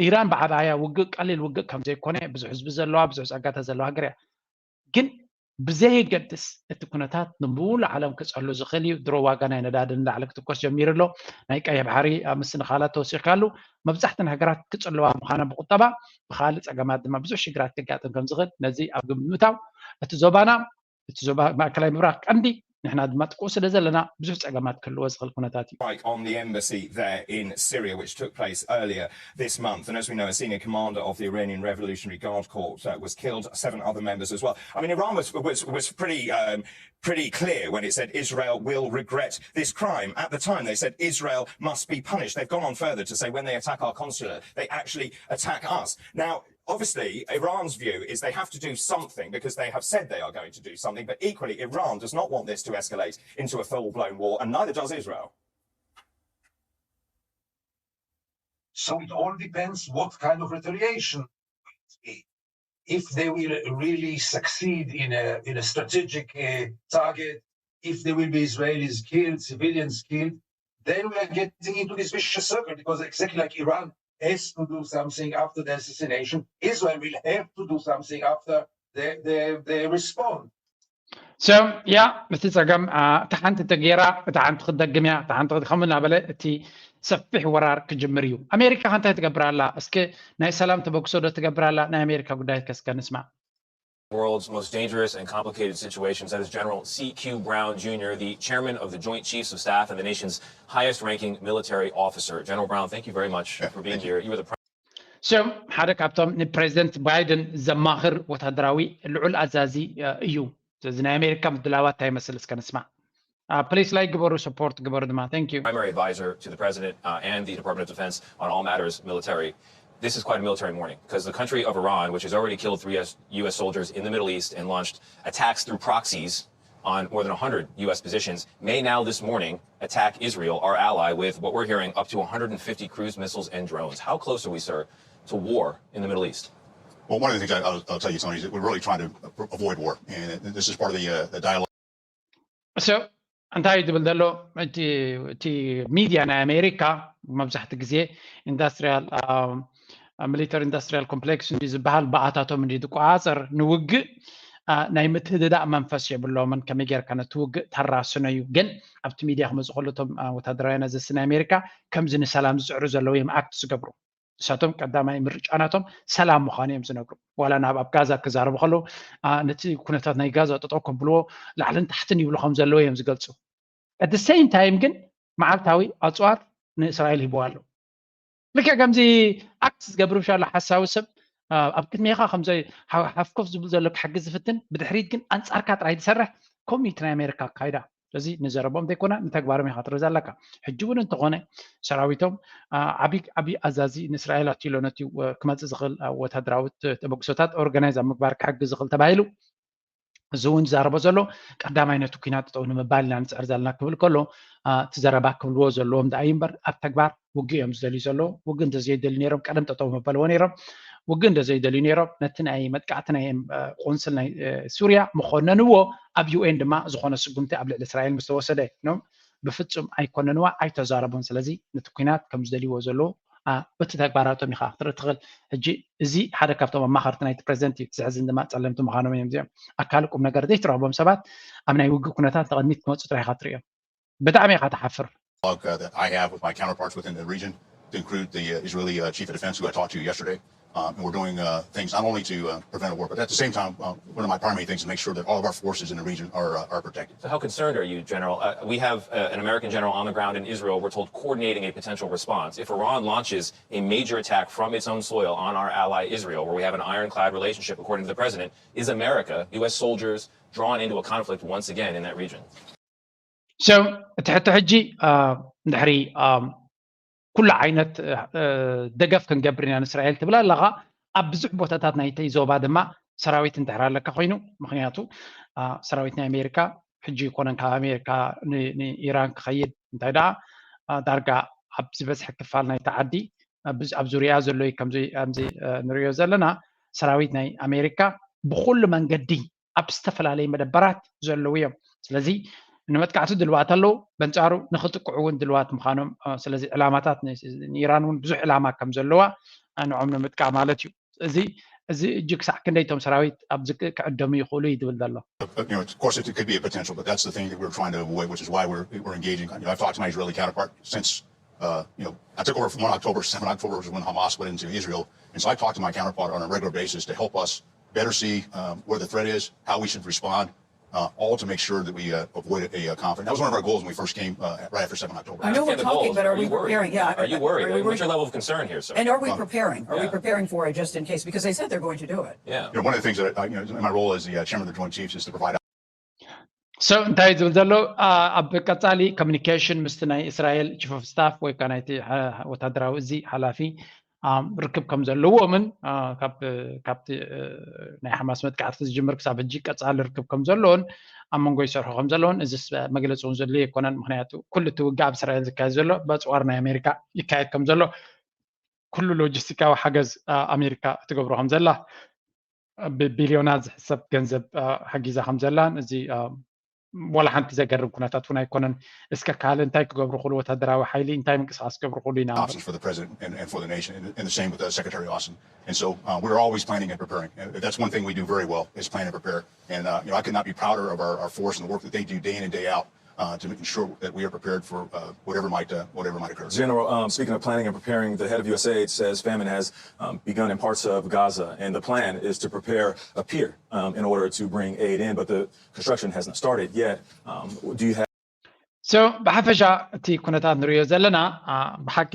ኢራን ብዓባያ ውግእ ቀሊል ውግእ ከም ዘይኮነ ብዙሕ ህዝቢ ዘለዋ ብዙሕ ጸጋታት ዘለዋ ሃገር እያ። ግን ብዘየገድስ እቲ ኩነታት ንሙሉ ዓለም ክጸሉ ዝኽእል እዩ። ድሮ ዋጋ ናይ ነዳዲ ንላዕሊ ክትኮስ ጀሚሩ ኣሎ። ናይ ቀይሕ ባሕሪ ምስትንኻላት ተወሲኽካሉ መብዛሕተን ሃገራት ክጽልዋ ምዃና ብቁጠባ ብኻልእ ጸገማት ድማ ብዙሕ ሽግራት ከጋጥም ከም ዝኽእል ነዚ ኣብ ግምት ምእታው እቲ ዞባና እቲ ዞባ ማእከላይ ምብራቕ ቀንዲ ንሕና ድማ ጥቅኡ ስለ ዘለና ብዙሕ ጸገማት ክህልዎ ዝኽእል ኩነታት እዩ። Strike on the embassy there in Syria, which took place earlier this month. And as we know, a senior commander of the Iranian Revolutionary Guard Corps uh, was killed, seven other members as well. I mean, Iran was, was, was pretty, um, pretty clear when it said Israel will regret this crime. At the time, they said Israel must be punished. They've gone on further to say when they attack our consulate, they actually attack us. Now, obviously, Iran's view is they have to do something because they have said they are going to do something. But equally, Iran does not want this to escalate into a full blown war, and neither does Israel. So it all depends what kind of retaliation. If they will really succeed in a, in a strategic uh, target, if there will be Israelis killed, civilians killed, then we are getting into this vicious circle, because exactly like Iran has to do something after the assassination, Israel will have to do something after the, the, the response. So yeah, እቲ ጸገም እታ ሓንቲ ተገይራ እታ ሓንቲ ክትደግም እያ፣ እታ ሓንቲ ከምኡ እናበለ እቲ ሰፊሕ ወራር ክጅምር እዩ። ኣሜሪካ ከ እንታይ ትገብር ኣላ? እስኪ ናይ ሰላም ተበግሶ ዶ ትገብር ኣላ? ናይ ኣሜሪካ ጉዳይ ከስከ ንስማዕ። World's most dangerous and complicated situations. That is General C Q Brown Junior, the chairman of the Joint Chiefs of Staff and the nation's highest ranking military officer. General Brown, thank you very much for being here. You were the So ሓደ ካብቶም ንፕሬዚደንት ባይደን ዘማኽር ወታደራዊ ልዑል ኣዛዚ እዩ። ስለዚ ናይ ኣሜሪካ ምድላዋት እንታይ ይመስል እስከ ንስማዕ። Please like ግበሩ፣ support ግበሩ ድማ። Thank you. Primary advisor to the president uh, and the Department of Defense on all matters military. This is quite a military morning because the country of Iran, which has already killed three U S soldiers in the Middle East and launched attacks through proxies on more than one hundred U S positions, may now this morning attack Israel, our ally, with what we're hearing up to one hundred fifty cruise missiles and drones. How close are we, sir, to war in the Middle East? Well, one of the things I, I'll, I'll tell you, Tony, is that we're really trying to avoid war, and this is part of the, uh, the dialogue. So እንታይ እዩ ዝብል ዘሎ? እቲ ሚድያ ናይ ኣሜሪካ መብዛሕቲ ግዜ ኢንዳስትሪያል ሚሊተሪ ኢንዳስትሪያል ኮምፕሌክስ እንዲ ዝበሃል ብኣታቶም እንዲ ዝቆፃፀር ንውግእ ናይ ምትህድዳእ መንፈስ የብሎምን። ከመይ ጌርካ ነቲ ውግእ ተራስኖ እዩ። ግን ኣብቲ ሚድያ ክመፁ ከሎ እቶም ወታደራውያን ኣዘዝቲ ናይ ኣሜሪካ ከምዚ ንሰላም ዝፅዕሩ ዘለዉ እዮም ኣክት ዝገብሩ። ንሳቶም ቀዳማይ ምርጫ ናቶም ሰላም ምዃኑ እዮም ዝነግሩ። ዋላ ናብ ኣብ ጋዛ ክዛረቡ ከለዉ ነቲ ኩነታት ናይ ጋዛ ጠጠው ከብልዎ ላዕልን ታሕትን ይብሉ ከም ዘለዉ እዮም ዝገልፁ። At the same time ግን መዓልታዊ ኣፅዋር ንእስራኤል ሂብዋ ኣለዉ። ልክዕ ከምዚ ኣክት ዝገብር ብሻሎ ሓሳዊ ሰብ ኣብ ቅድሜኻ ከምዚ ሓፍኮፍ ዝብል ዘሎ ክሕግዝ ዝፍትን፣ ብድሕሪት ግን ኣንጻርካ ጥራይ ዝሰርሕ። ከምኡ እቲ ናይ ኣሜሪካ ኣካይዳ። ስለዚ ንዘረቦም ዘይኮነ ንተግባሮም ኢኻ ትርኢ ዘለካ። ሕጂ እውን እንተኾነ ሰራዊቶም ዓብዪ ዓብዪ ኣዛዚ ንእስራኤል ኣትሎ ነቲ ክመፅእ ዝኽእል ወታደራዊ ተበግሶታት ኦርጋናይዝ ኣብ ምግባር ክሕግዝ ዝኽእል ተባሂሉ። እዚ እውን ዝዛረቦ ዘሎ ቀዳማይ ነቲ ኩናት ጠጠው ንምባል ኢና ንፅዕር ዘለና ክብል ከሎ፣ እቲ ዘረባ ክብልዎ ዘለዎም ደኣ እዩ እምበር ኣብ ተግባር ውግእ እዮም ዝደልዩ ዘለዉ። ውግእ እንተዘይደልዩ ነይሮም ቀደም ጠጠው መበልዎ ነይሮም። ውግእ እንተዘይደልዩ ነይሮም ነቲ ናይ መጥቃዕቲ ናይ ቆንስል ናይ ሱርያ ምኾነንዎ፣ ኣብ ዩኤን ድማ ዝኾነ ስጉምቲ ኣብ ልዕሊ እስራኤል ምስ ተወሰደ ነው ብፍጹም ኣይኮነንዋ ኣይተዛረቡን። ስለዚ ነቲ ኩናት ከም ዝደልይዎ ዘለዉ በቲ ተግባራቶም ኢኻ ክትርኢ ትኽእል። ሕጂ እዚ ሓደ ካብቶም ኣማኸርቲ ናይቲ ፕሬዚደንት እዩ። ዘሕዝን ድማ ጸለምቲ ምዃኖም እዮም እዚኦም። ኣካል ቁም ነገር ዘይትረኽቦም ሰባት ኣብ ናይ ውግእ ኩነታት ንቕድሚት ክመፁ ጥራይ ኢኻ ትርእዮም። ብጣዕሚ ኢኻ ትሓፍር። That I have with my counterparts within the region, to include the uh, Israeli uh, chief of defense who I talked to yesterday. Um, and we're doing uh, things not only to uh, prevent a war, but at the same time, uh, one of my primary things is make sure that all of our forces in the region are, uh, are protected. So, how concerned are you, General? Uh, we have uh, an American general on the ground in Israel, we're told, coordinating a potential response. If Iran launches a major attack from its own soil on our ally Israel, where we have an ironclad relationship, according to the president, is America, U S soldiers, drawn into a conflict once again in that region? So, እቲ ሕቶ ሕጂ እንድሕሪ ኩሉ ዓይነት ደገፍ ክንገብር ኢና ንእስራኤል ትብል ኣለኻ። ኣብ ብዙሕ ቦታታት ናይቲ ዞባ ድማ ሰራዊት እንድሕር ኣለካ ኮይኑ፣ ምክንያቱ ሰራዊት ናይ ኣሜሪካ ሕጂ ይኮነን ካብ ኣሜሪካ ንኢራን ክኸይድ እንታይ ደኣ ዳርጋ ኣብ ዝበዝሐ ክፋል ናይቲ ዓዲ ኣብ ዙሪያ ዘሎ እዩ። ከምዚ ንሪኦ ዘለና ሰራዊት ናይ ኣሜሪካ ብኩሉ መንገዲ ኣብ ዝተፈላለዩ መደበራት ዘለዉ እዮም። ስለዚ ንመጥቃዕቲ ድልዋት ኣለዉ፣ በንጻሩ ንክጥቅዑ እውን ድልዋት ምዃኖም። ስለዚ ዕላማታት ንኢራን እውን ብዙሕ ዕላማ ከም ዘለዋ ንዖም ንምጥቃዕ ማለት እዩ። እዚ እዚ እጅ ክሳዕ ክንደይ እቶም ሰራዊት ኣብዚ ክዕደሙ ይኽእሉ እዩ ዝብል ዘሎ። Of course, it could be a potential, but that's the thing that we're trying to avoid, which is why we're, we're engaging. You know, I've talked to my Israeli counterpart since, uh, you know, I took over from one October, seven October was when Hamas went into Israel. And so I talk to my counterpart on a regular basis to help us better see um, where the threat is, how we should respond, uh, all to make sure that we uh, avoid a, a conflict. That was one of our goals when we first came uh, right after seven October. I know we're talking, but are we preparing? Yeah. Are you worried? I mean, what's your level of concern here, sir? And are we preparing? Are we preparing for it just in case? Because they said they're going to do it. Yeah. You know, one of the things that I, you know, in my role as the uh, chairman of the Joint Chiefs is to provide So እንታይ ዝብል ዘሎ ኣብ ቀጻሊ ኮሚኒኬሽን ምስቲ ናይ እስራኤል ቺፍ ኦፍ ስታፍ ወይ ከዓ ናይቲ ወታደራዊ እዚ ሓላፊ ርክብ ከም ዘለዎምን ካብቲ ናይ ሓማስ መጥቃዕቲ ዝጅምር ክሳብ ሕጂ ቀጻሊ ርክብ ከም ዘለዎን ኣብ መንጎ ይሰርሑ ከም ዘለዎን እዚ መግለፂ እውን ዘድልዮ ኣይኮነን። ምክንያቱ ኩሉ እቲ ውግእ ኣብ እስራኤል ዝካየድ ዘሎ በፅዋር ናይ ኣሜሪካ ይካየድ ከም ዘሎ ኩሉ ሎጂስቲካዊ ሓገዝ ኣሜሪካ እትገብሮ ከም ዘላ ብቢልዮናት ዝሕሰብ ገንዘብ ሓጊዛ ከም ዘላን እዚ ዋላ ሓንቲ ዘገርም ኩነታት እውን ኣይኮነን። እስከ ካልእ እንታይ ክገብሩ ክእሉ ወታደራዊ ሓይሊ እንታይ ምንቅስቃስ ክገብሩ ክእሉ ኢና options for the president and, and for the nation, and, and the same with uh, Secretary Austin. And so uh, we're always planning and preparing. And that's one thing we do very well is plan and prepare. And uh, you know, I could not be prouder of our, our force and the work that they do day in and day out uh, to ensure that we are prepared for uh, whatever might uh, whatever might occur. General, um, speaking of planning and preparing, the head of U S A I D says famine has um, begun in parts of Gaza, and the plan is to prepare a pier um, in order to bring aid in, but the construction has not started yet. Um, do you have So ብሓፈሻ እቲ ኩነታት ንሪኦ ዘለና ብሓቂ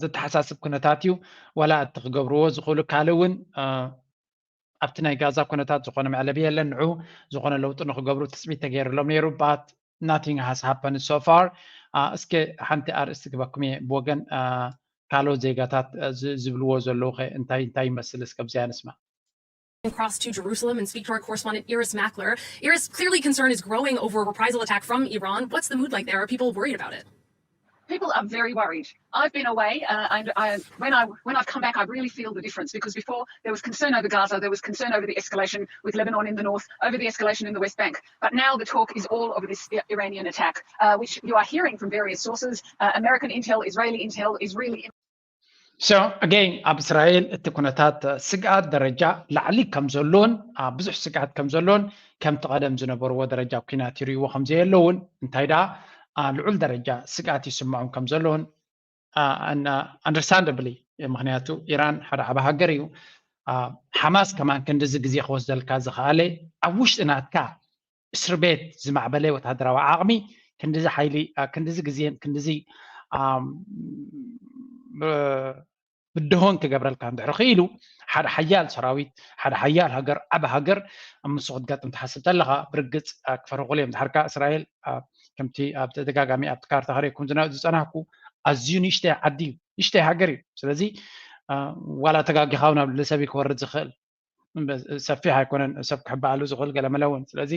ዘተሓሳስብ ኩነታት እዩ። ዋላ እቲ ክገብርዎ ዝኽእሉ ካልእ እውን ኣብቲ ናይ ጋዛ ኩነታት ዝኾነ መዕለቢ የለን። ንዑ ዝኾነ ለውጢ ንክገብሩ ትፅቢት ተገይርሎም ነይሩ but nothing has happened so far። እስከ ሓንቲ ኣርእስቲ ክበኩም እየ ብወገን ካልኦት ዜጋታት ዝብልዎ ዘለዉ ከ እንታይ እንታይ ይመስል እስከ ኣብዚኣ ንስማዕ። Cross to Jerusalem and speak to our correspondent Iris Mackler. Iris, clearly concern is growing over a reprisal attack from Iran. What's the mood like there? Are people worried about it? People are very worried. I've been away, uh, and I, when I when I've come back, I really feel the difference because before there was concern over Gaza, there was concern over the escalation with Lebanon in the north, over the escalation in the West Bank. But now the talk is all over this Iranian attack, uh, which you are hearing from various sources. Uh, American intel, Israeli intel, Israeli. So again ኣብ እስራኤል እቲ ኩነታት ስግኣት ደረጃ ላዕሊ ከም ዘሎን ብዙሕ ስግኣት ከም ዘሎን ከምቲ ቀደም ዝነበርዎ ደረጃ ኩናት ይርእይዎ ከም ዘየለውን እንታይ ደኣ ልዑል ደረጃ ስግኣት ይስምዖም ከም ዘሎን understandably ምክንያቱ ኢራን ሓደ ዓቢ ሃገር እዩ። ሓማስ ከማን ክንድዚ ግዜ ክወስደልካ ዝኸኣለ ኣብ ውሽጢ ናትካ እስር ቤት ዝማዕበለ ወታደራዊ ዓቕሚ ክንድዚ ሓይሊ ክንድዚ ግዜን ክንድዚ ብድሆን ክገብረልካ እንድሕር ክኢሉ ሓደ ሓያል ሰራዊት ሓደ ሓያል ሃገር ዓብ ሃገር ኣብ ምስ ክትገጥም ትሓስብ ተለኻ ብርግፅ ክፈርቑሉ እዮም። ድሓርካ እስራኤል ከምቲ ኣብ ተደጋጋሚ ኣብቲ ካርታ ክርእኩም ዝፀናሕኩ ኣዝዩ ንእሽተይ ዓዲ እዩ፣ ንእሽተይ ሃገር እዩ። ስለዚ ዋላ ተጋጊኻ እውን ኣብ ልዕሊ ሰብ ክወርድ ዝኽእል ሰፊሕ ኣይኮነን፣ ሰብ ክሕበኣሉ ዝኽእል ገለመለ እውን። ስለዚ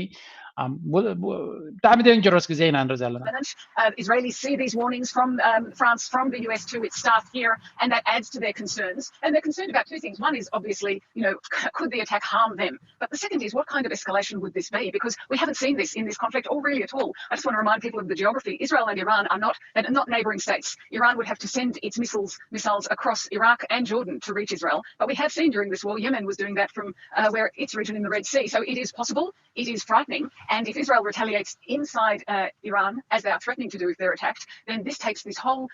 ብጣዕሚ ደንጀሮስ ግዜ ኢና ንርኢ ዘለና። Israelis see these warnings from France, from the U S to its staff here, and that adds to their concerns. And they're concerned about two things. One is obviously, you know, could the attack harm them? But the second is, what kind of escalation would this be? Because we haven't seen this in this conflict or really at all. I just want to remind people of the geography. Israel and Iran are not, not neighbouring states. Iran would have to send its missiles, missiles across Iraq and Jordan to reach Israel. But we have seen during this war, Yemen was doing that from uh, where its region in the Red Sea. So it is possible, it is frightening. And if Israel retaliates inside uh, Iran, as they are threatening to do if they're attacked, then this takes this whole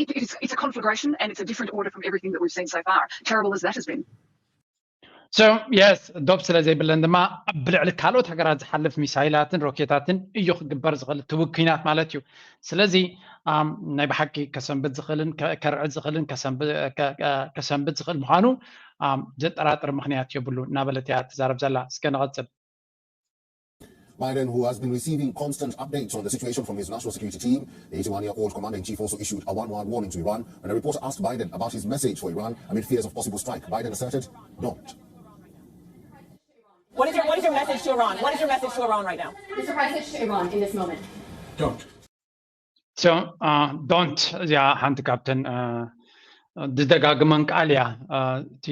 it, it's, it's a conflagration and it's a different order from everything that we've seen so far, terrible as that has been. So yes, ዶብ ስለ ዘይብለን ድማ ብልዕሊ ካልኦት ሃገራት ዝሓልፍ ሚሳይላትን ሮኬታትን እዩ ክግበር ዝኽእል እቲ ውኩናት ማለት እዩ። ስለዚ ናይ ብሓቂ ከሰንብድ ዝኽእልን ከርዕድ ዝኽእልን ከሰንብድ ዝኽእል ምዃኑ ዘጠራጥር ምኽንያት የብሉ እናበለት እያ ትዛረብ ዘላ። እስከ ንቐጽል። Biden, who has been receiving constant updates on the situation from his national security team, the eighty-one-year-old commander-in-chief also issued a one-word warning to Iran when a reporter asked Biden about his message for Iran amid fears of possible strike. Biden asserted, "Don't." What is, your, what is your message to Iran? What is your message to Iran right now? It's a message to Iran in this moment. Don't. So, uh, don't እዚኣ ሓንቲ ካብተን ዝደጋግመን ቃል እያ። እቲ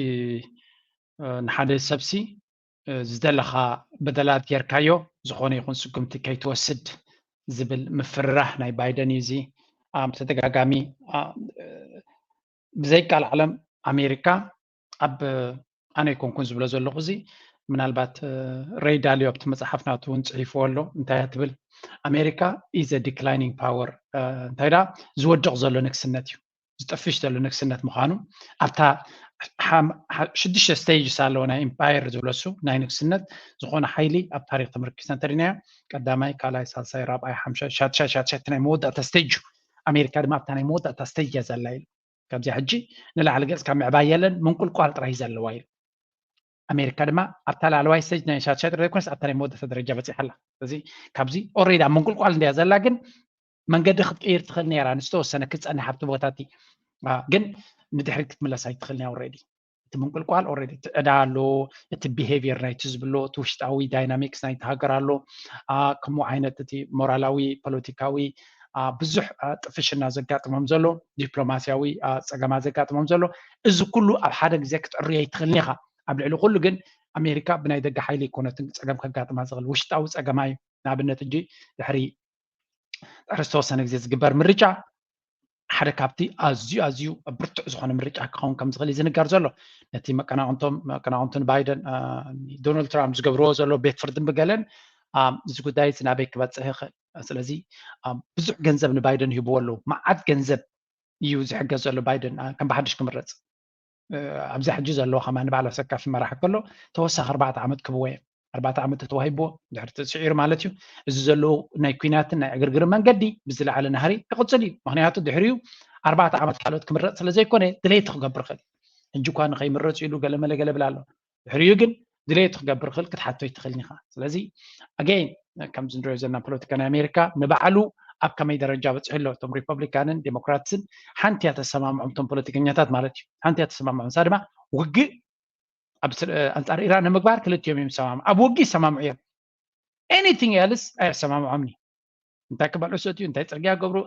ንሓደ ሰብሲ ዝደለኻ በደላት ጌርካዮ ዝኾነ ይኹን ስጉምቲ ከይትወስድ ዝብል ምፍርራህ ናይ ባይደን እዩ። እዚ ተደጋጋሚ ብዘይቃል ዓለም ኣሜሪካ ኣብ ኣነ ኣይኮንኩን ዝብሎ ዘለኹ እዚ ምናልባት ሬይ ዳሊዮ ኣብቲ መፅሓፍ ናቱ እውን ፅሒፍዎ ኣሎ። እንታይ እያ ትብል? ኣሜሪካ is a declining power፣ እንታይ ዳ ዝወድቕ ዘሎ ንግስነት እዩ፣ ዝጠፍሽ ዘሎ ንግስነት ምዃኑ ኣብታ ሽዱሽተ ስቴጅስ ኣለዎ ናይ ኢምፓየር ዝብለሱ ናይ ንግስነት ዝኾነ ሓይሊ ኣብ ታሪክ ተመርኪስና እንተሪናዮ ቀዳማይ፣ ካልኣይ፣ ሳልሳይ፣ ራብዓይ፣ ሓምሻይ፣ ሻድሻይ፣ ሻድሻይ ናይ መወዳእታ ስቴጅ እዩ። ኣሜሪካ ድማ ኣብታ ናይ መወዳእታ ስቴጅ እያ ዘላ ኢሉ። ካብዚኣ ሕጂ ንላዕሊ ገፅካ ምዕባይ የለን፣ ምንቁልቋል ጥራይ ዘለዋ ኢሉ። ኣሜሪካ ድማ ኣብታ ላዕለዋይ ስቴጅ ናይ ሻድሻይ ጥራይ ዘይኮነስ ኣብታ ናይ መወዳእታ ደረጃ በፂሓ ኣላ። ስለዚ ካብዚ ኦሬዲ ኣብ ምንቁልቋል እንድያ ዘላ፣ ግን መንገዲ ክትቀይር ትኽእል ነይራ፣ ንዝተወሰነ ክትፀንሕ ኣብቲ ቦታ እቲ ግን ንድሕሪት ክትምለስ ኣይትኽእል ነያ። ኦሬዲ እቲ ምንቁልቋል ኦሬዲ እቲ ዕዳ ኣሎ፣ እቲ ቢሄቪየር ናይቲ ዝብሎ እቲ ውሽጣዊ ዳይናሚክስ ናይቲ ሃገር ኣሎ፣ ከምኡ ዓይነት እቲ ሞራላዊ ፖለቲካዊ ብዙሕ ጥፍሽና ዘጋጥሞም ዘሎ፣ ዲፕሎማስያዊ ፀገማት ዘጋጥሞም ዘሎ፣ እዚ ኩሉ ኣብ ሓደ ግዜ ክትዕርዮ ኣይትኽእልን ኢኻ። ኣብ ልዕሊ ኩሉ ግን ኣሜሪካ ብናይ ደገ ሓይሊ ኣይኮነትን ፀገም ከጋጥማ ዝኽእል፣ ውሽጣዊ ፀገማ እዩ። ንኣብነት ሕጂ ድሕሪ ድሕሪ ዝተወሰነ ግዜ ዝግበር ምርጫ ሓደ ካብቲ ኣዝዩ ኣዝዩ ብርቱዕ ዝኾነ ምርጫ ክኸውን ከም ዝኽእል እዩ ዝንገር ዘሎ። ነቲ መቀናቕንቶም መቀናቕንቱን ባይደን ዶናልድ ትራምፕ ዝገብርዎ ዘሎ ቤት ፍርድን ብገለን እዚ ጉዳይ እዚ ናበይ ክበፅሕ ይኽእል? ስለዚ ብዙሕ ገንዘብ ንባይደን ይህብዎ ኣለዉ። መዓት ገንዘብ እዩ ዝሕገዝ ዘሎ ባይደን ከም ብሓድሽ ክምረፅ። ኣብዛ ሕጂ ዘለዎ ከማ ንባዕሉ ሰካፊ መራሒ ከሎ ተወሳኺ ኣርባዕተ ዓመት ክህብዎ እዮም። ኣርባዕተ ዓመት ተተዋሂብዎ ድሕሪ ስዒሩ ማለት እዩ። እዚ ዘለዎ ናይ ኲናትን ናይ ዕግርግርን መንገዲ ብዝለዓለ ናህሪ ክቕፅል እዩ። ምኽንያቱ ድሕሪኡ ኣርባዕተ ዓመት ካልኦት ክምረፅ ስለ ዘይኮነ ድሌት ክገብር ይኽእል። ሕጂ እኳ ንኸይምረፅ ኢሉ ገለመለ ገለ ብል ኣሎ። ድሕሪኡ ግን ድሌት ክገብር ይኽእል ክትሓቶ ኣይትኽእልን ኢኻ። ስለዚ ኣገይን ከምዚ ንሪኦ ዘለና ፖለቲካ ናይ ኣሜሪካ ንባዕሉ ኣብ ከመይ ደረጃ በፂሑ ኣሎ። እቶም ሪፐብሊካንን ዴሞክራትስን ሓንቲ እያ ተሰማምዖም፣ እቶም ፖለቲከኛታት ማለት እዩ። ሓንቲ እያ ተሰማምዖም፣ ንሳ ድማ ውግእ ኣብ ኣንፃር ኢራን ንምግባር ክልቲኦም እዮም ዝሰማምዑ። ኣብ ውግእ ይሰማምዑ እዮም። ኤኒቲንግ ኤልስ ኣየሰማምዖምኒ። እንታይ ክበልዑ ሰትዩ፣ እንታይ ፅርግያ ገብሩ፣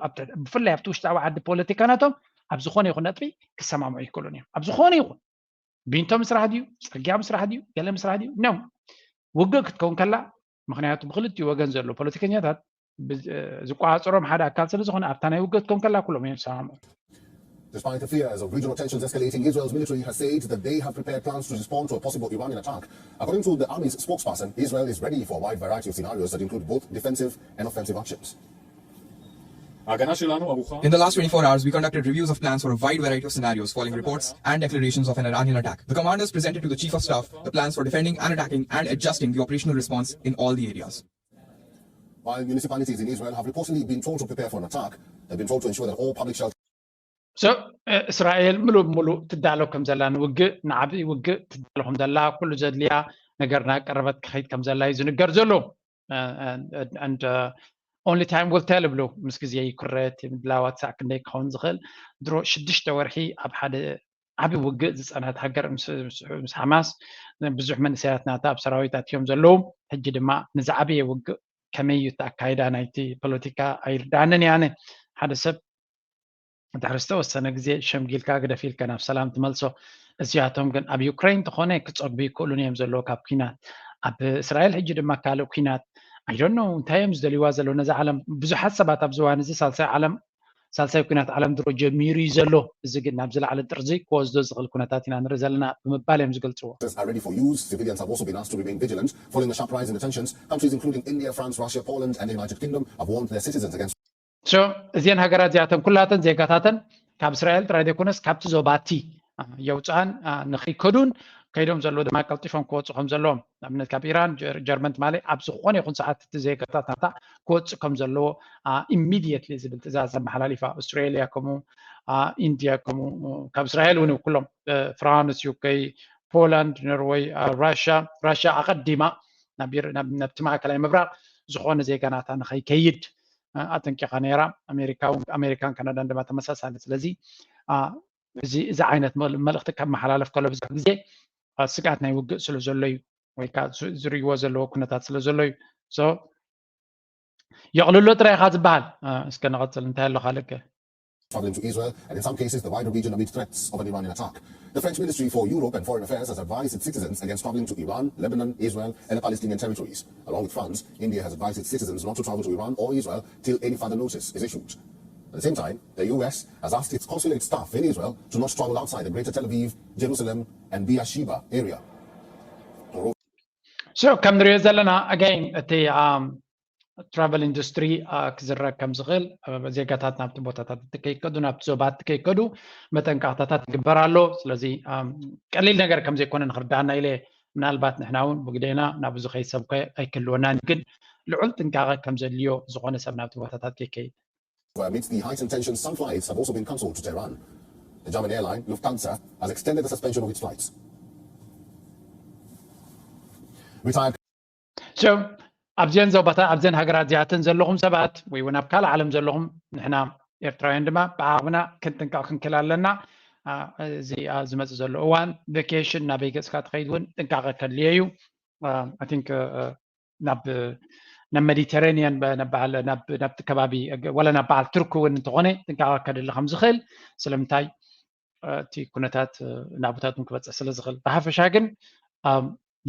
ብፍላይ ኣብቲ ውሽጣዊ ዓዲ ፖለቲካ ናቶም ኣብ ዝኾነ ይኹን ነጥቢ ክሰማምዑ ይክእሉን እዮም። ኣብ ዝኾነ ይኹን ቢንቶ ምስራሕ ድዩ፣ ፅርግያ ምስራሕ ድዩ፣ ገለ ምስራሕ ድዩ፣ ኖ። ውግእ ክትከውን ከላ፣ ምኽንያቱ ብክልቲኡ ወገን ዘሎ ፖለቲከኛታት ዝቆፃፀሮም ሓደ ኣካል ስለ ዝኾነ ኣብታ ናይ ውግእ ክትከውን ከላ ኩሎም እዮም ዝሰማምዑ። Despite the fears of regional tensions escalating, Israel's military has said that they have prepared plans to respond to a possible Iranian attack. According to the army's spokesperson, Israel is ready for a wide variety of scenarios that include both defensive and offensive actions. ההגנה שלנו ערוכה. In the last twenty-four hours, we conducted reviews of plans for a wide variety of scenarios following reports and declarations of an Iranian attack. The commanders presented to the Chief of Staff the plans for defending and attacking and adjusting the operational response in all the areas. While municipalities in Israel have reportedly been told to prepare for an attack, they've been told to ensure that all public shelters So እስራኤል ምሉእ ብምሉእ ትዳሎ ከም ዘላ ንውግእ ንዓብይ ውግእ ትዳሎ ከም ዘላ ኩሉ ዘድልያ ነገር እናቀረበት ክኸይድ ከም ዘላ እዩ ዝንገር ዘሎ። And only time will tell ይብሉ። ምስ ግዜ ይኩረት ምድላዋት ሳዕ ክንደይ ክኸውን ዝኽእል። ድሮ ሽዱሽተ ወርሒ ኣብ ሓደ ዓብይ ውግእ ዝፀንሐት ሃገር ምስ ሓማስ ብዙሕ መንእሰያት ናታ ኣብ ሰራዊት ኣትዮም ዘለዉ። ሕጂ ድማ ንዝዓበየ ውግእ ከመይ እዩ እቲ ኣካይዳ ናይቲ ፖለቲካ ኣይርዳንን እየ ኣነ። ሓደ ሰብ ድሕሪ ዝተወሰነ ግዜ ሸምጊልካ ግደፍ ኢልካ ናብ ሰላም ትመልሶ። እዚኣቶም ግን ኣብ ዩክሬን እንተኾነ ክፀግቡ ይክእሉን እዮም ዘለዎ ካብ ኩናት። ኣብ እስራኤል ሕጂ ድማ ካልእ ኩናት ኣይዶኖ እንታይ እዮም ዝደልይዋ ዘለዉ ነዚ ዓለም። ብዙሓት ሰባት ኣብዚ እዋን እዚ ሳልሳይ ዓለም ሳልሳይ ኩናት ዓለም ድሮ ጀሚሩ እዩ ዘሎ። እዚ ግን ናብ ዝለዓለ ጥርዚ ክወስዶ ዝኽእል ኩነታት ኢና ንርኢ ዘለና ብምባል እዮም ዝገልፅዎ። Are ready for use. Civilians have also been asked to remain vigilant following the sharp rise in the tensions. Countries including India, France, Russia, Poland, and the United Kingdom have warned their citizens against So እዚአን ሃገራት እዚኣተን ኩላተን ዜጋታተን ካብ እስራኤል ጥራይ ዘይኮነስ ካብቲ ዞባቲ የውፅኣን ንኸይከዱን ከይዶም ዘለዎ ድማ ቀልጢፎም ክወፁ ከም ዘለዎም ንኣብነት ካብ ኢራን ጀርመን ትማሊ ኣብ ዝኾነ ይኹን ሰዓት እቲ ዜጋታት ናታ ክወፅእ ከም ዘለዎ immediately ዝብል ትእዛዝ ኣመሓላሊፋ። ኣውስትራሊያ ከምኡ፣ ኢንድያ ከምኡ፣ ካብ እስራኤል እውን ኩሎም ፍራንስ፣ ዩኬ፣ ፖላንድ፣ ኖርወይ፣ ራሻ ራሻ ኣቐዲማ ናብቲ ማእከላይ ምብራቕ ዝኾነ ዜጋ ናታ ንኸይከይድ ኣጠንቂቓ ነይራ። ኣሜሪካን ካናዳን ድማ ተመሳሳሊ። ስለዚ እዚ ዓይነት መልእኽቲ ከመሓላለፍ ከሎ ብዙሕ ግዜ ስግኣት ናይ ውግእ ስለ ዘሎ እዩ ወይ ከዓ ዝርእይዎ ዘለዎ ኩነታት ስለ ዘሎ እዩ። የቕልሎ ጥራይ ኢኻ ዝበሃል። እስከ ንቐፅል እንታይ ኣሎ ካልእ? traveling to Israel and in some cases the wider region amid threats of an Iranian attack. The French Ministry for Europe and Foreign Affairs has advised its citizens against traveling to Iran, Lebanon, Israel, and the Palestinian territories. Along with France, India has advised its citizens not to travel to Iran or Israel till any further notice is issued. At the same time, the U S has asked its consulate staff in Israel to not travel outside the greater Tel Aviv, Jerusalem, and Beersheba area. So ከም ንሪኦ ዘለና again እቲ travel industry ክዝረግ ከም ዝኽእል ዜጋታት ናብቲ ቦታታት ከይከዱ ናብቲ ዞባት ከይከዱ መጠንቀቕታታት ይግበር ኣሎ። ስለዚ ቀሊል ነገር ከም ዘይኮነ ንክርዳእና ኢለ ምናልባት ንሕና እውን ብግዴና ናብ ዝኸይድ ሰብ ኣይክህልወናን ግን ልዑል ጥንቃቐ ከም ዘድልዮ ዝኾነ ሰብ ናብቲ ቦታታት ከይከይድ Amidst the heightened tensions, some flights have also been cancelled to Tehran. The German airline Lufthansa has extended the suspension of its flights. Retired ኣብዘን ዞባታት ኣብዘን ሃገራት እዚኣተን ዘለኹም ሰባት ወይ እውን ኣብ ካልእ ዓለም ዘለኹም ንሕና ኤርትራውያን ድማ ብዓቕምና ክንጥንቀቕ ክንክእል ኣለና። እዚ ዝመፅእ ዘሎ እዋን ቬኬሽን ናበይ ገፅካ ትኸይድ እውን ጥንቃቐ ከድልዮ እዩ። I think ናብ ናብ ሜዲተራኒያን ናብቲ ከባቢ ወላ ናብ በዓል ቱርኪ እውን እንተኾነ ጥንቃቐ ከድሊ ከም ዝኽእል ስለምንታይ እቲ ኩነታት ናብታትን ክበፅሕ ስለ ዝኽእል ብሓፈሻ ግን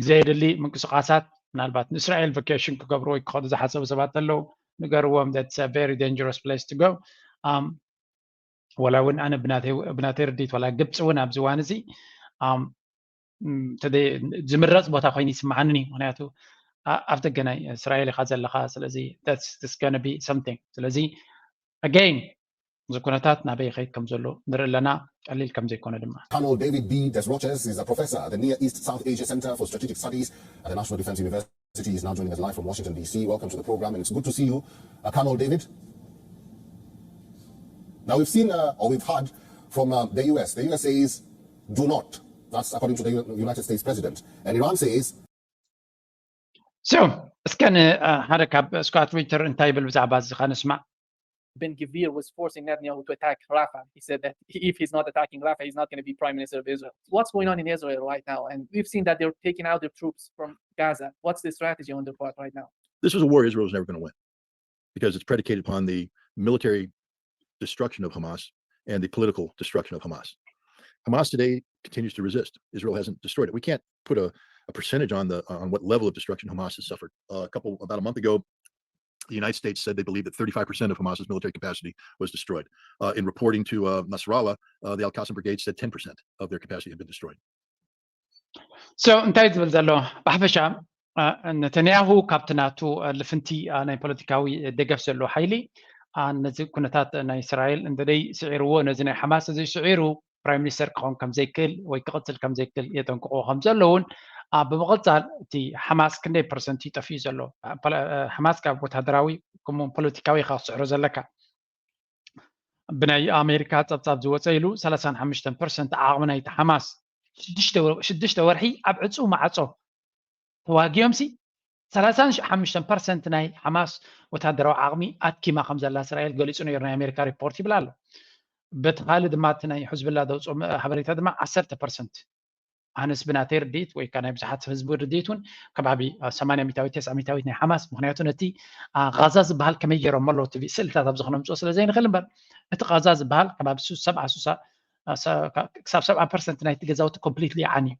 ዘየድሊ ምንቅስቃሳት ምናልባት ንእስራኤል ቨኬሽን ክገብሩ ወይ ክኸዱ ዝሓሰቡ ሰባት ኣለዉ ንገርዎም that's a very dangerous place to go ወላ እውን ኣነ ብናተይ ርድኢት ወላ ግብፂ እውን ኣብዚ እዋን እዚ ዝምረፅ ቦታ ኮይኑ ይስምዓኒ እዩ ምክንያቱ ኣብ ደገ ናይ እስራኤል ኢካ ዘለካ ስለዚ that's gonna be something ስለዚ again እዚ ኩነታት ናበይ ይኸይድ ከም ዘሎ ንርኢ ኣለና ቀሊል ከም ዘይኮነ ድማ Colonel David B. Desroches is a professor at the Near East South Asia Center for Strategic Studies at the National Defense University. He's now joining us live from Washington, D C. Welcome to the program, and it's good to see you, uh, Colonel David. Now, we've seen, uh, or we've heard from uh, the U S. The U S says, do not. That's according to the United States president. And Iran says, So እስከ ንሓደ ካብ ስኮት ሪተር እንታይ ይብል ብዛዕባ እዚ ከነስማዕ Ben Gvir was forcing Netanyahu to attack Rafah. He said that if he's not attacking Rafah, he's not going to be prime minister of Israel. What's going on in Israel right now? And we've seen that they're taking out their troops from Gaza. What's the strategy on their part right now? This is a war Israel is never going to win because it's predicated upon the military destruction of Hamas and the political destruction of Hamas. Hamas today continues to resist. Israel hasn't destroyed it. We can't put a, a percentage on the on what level of destruction Hamas has suffered. Uh, a couple about a month ago, the United States said they believe that thirty-five percent of Hamas's military capacity was destroyed. Uh, in reporting to uh, Nasrallah, uh, the Al Qassam Brigade said ten percent of their capacity had been destroyed. So እንታይ ዝብል ዘሎ ብሓፈሻ ነተንያሁ ካብቲ ናቱ ልፍንቲ ናይ ፖለቲካዊ ደገፍ ዘለዎ ሓይሊ ነዚ ኩነታት ናይ እስራኤል እንተደይ ስዒርዎ ነዚ ናይ ሓማስ እዚ ስዒሩ ፕራይም ሚኒስተር ክኸውን ከም ዘይክእል ወይ ክቕፅል ከም ዘይክእል የጠንቅቆ ከም ዘለውን ብምቕፃል እቲ ሓማስ ክንደይ ፐርሰንት ይጠፍኡ ዘሎ ሓማስ ካብ ወታደራዊ ከምኡ ፖለቲካዊ ኢኻ ክስዕሮ ዘለካ ብናይ ኣሜሪካ ጸብጻብ ዝወፀ ኢሉ ሰላሳን ሓሙሽተን ፐርሰንት ዓቕሚ ናይቲ ሓማስ ሽዱሽተ ወርሒ ኣብ ዕፁ ማዕፆ ተዋጊኦም ሲ ሰላሳን ሓሙሽተን ፐርሰንት ናይ ሓማስ ወታደራዊ ዓቕሚ ኣትኪማ ከም ዘላ እስራኤል ገሊፁ ነይሩ ናይ ኣሜሪካ ሪፖርት ይብል ኣሎ። በቲ ካልእ ድማ እቲ ናይ ሕዝብላ ዘውፅኦ ሓበሬታ ድማ ዓሰርተ ፐርሰንት ኣነስ ብናተይ ርድኢት ወይ ከዓ ናይ ብዙሓት ህዝቢ ርድኢት እውን ከባቢ ሰማንያ ሚታዊት ተስዓ ሚታዊት ናይ ሓማስ ምክንያቱ ነቲ ጋዛ ዝበሃል ከመይ ገይሮም ኣሎ ቲ ስእልታት ኣብዚ ክነምፅኦ ስለ ዘይንኽእል እምበር እቲ ጋዛ ዝበሃል ከባቢ ሰብዓ ክሳብ ሰብዓ ፐርሰንት ናይቲ ገዛውቲ ኮምፕሊትሊ ይዓኒ እዩ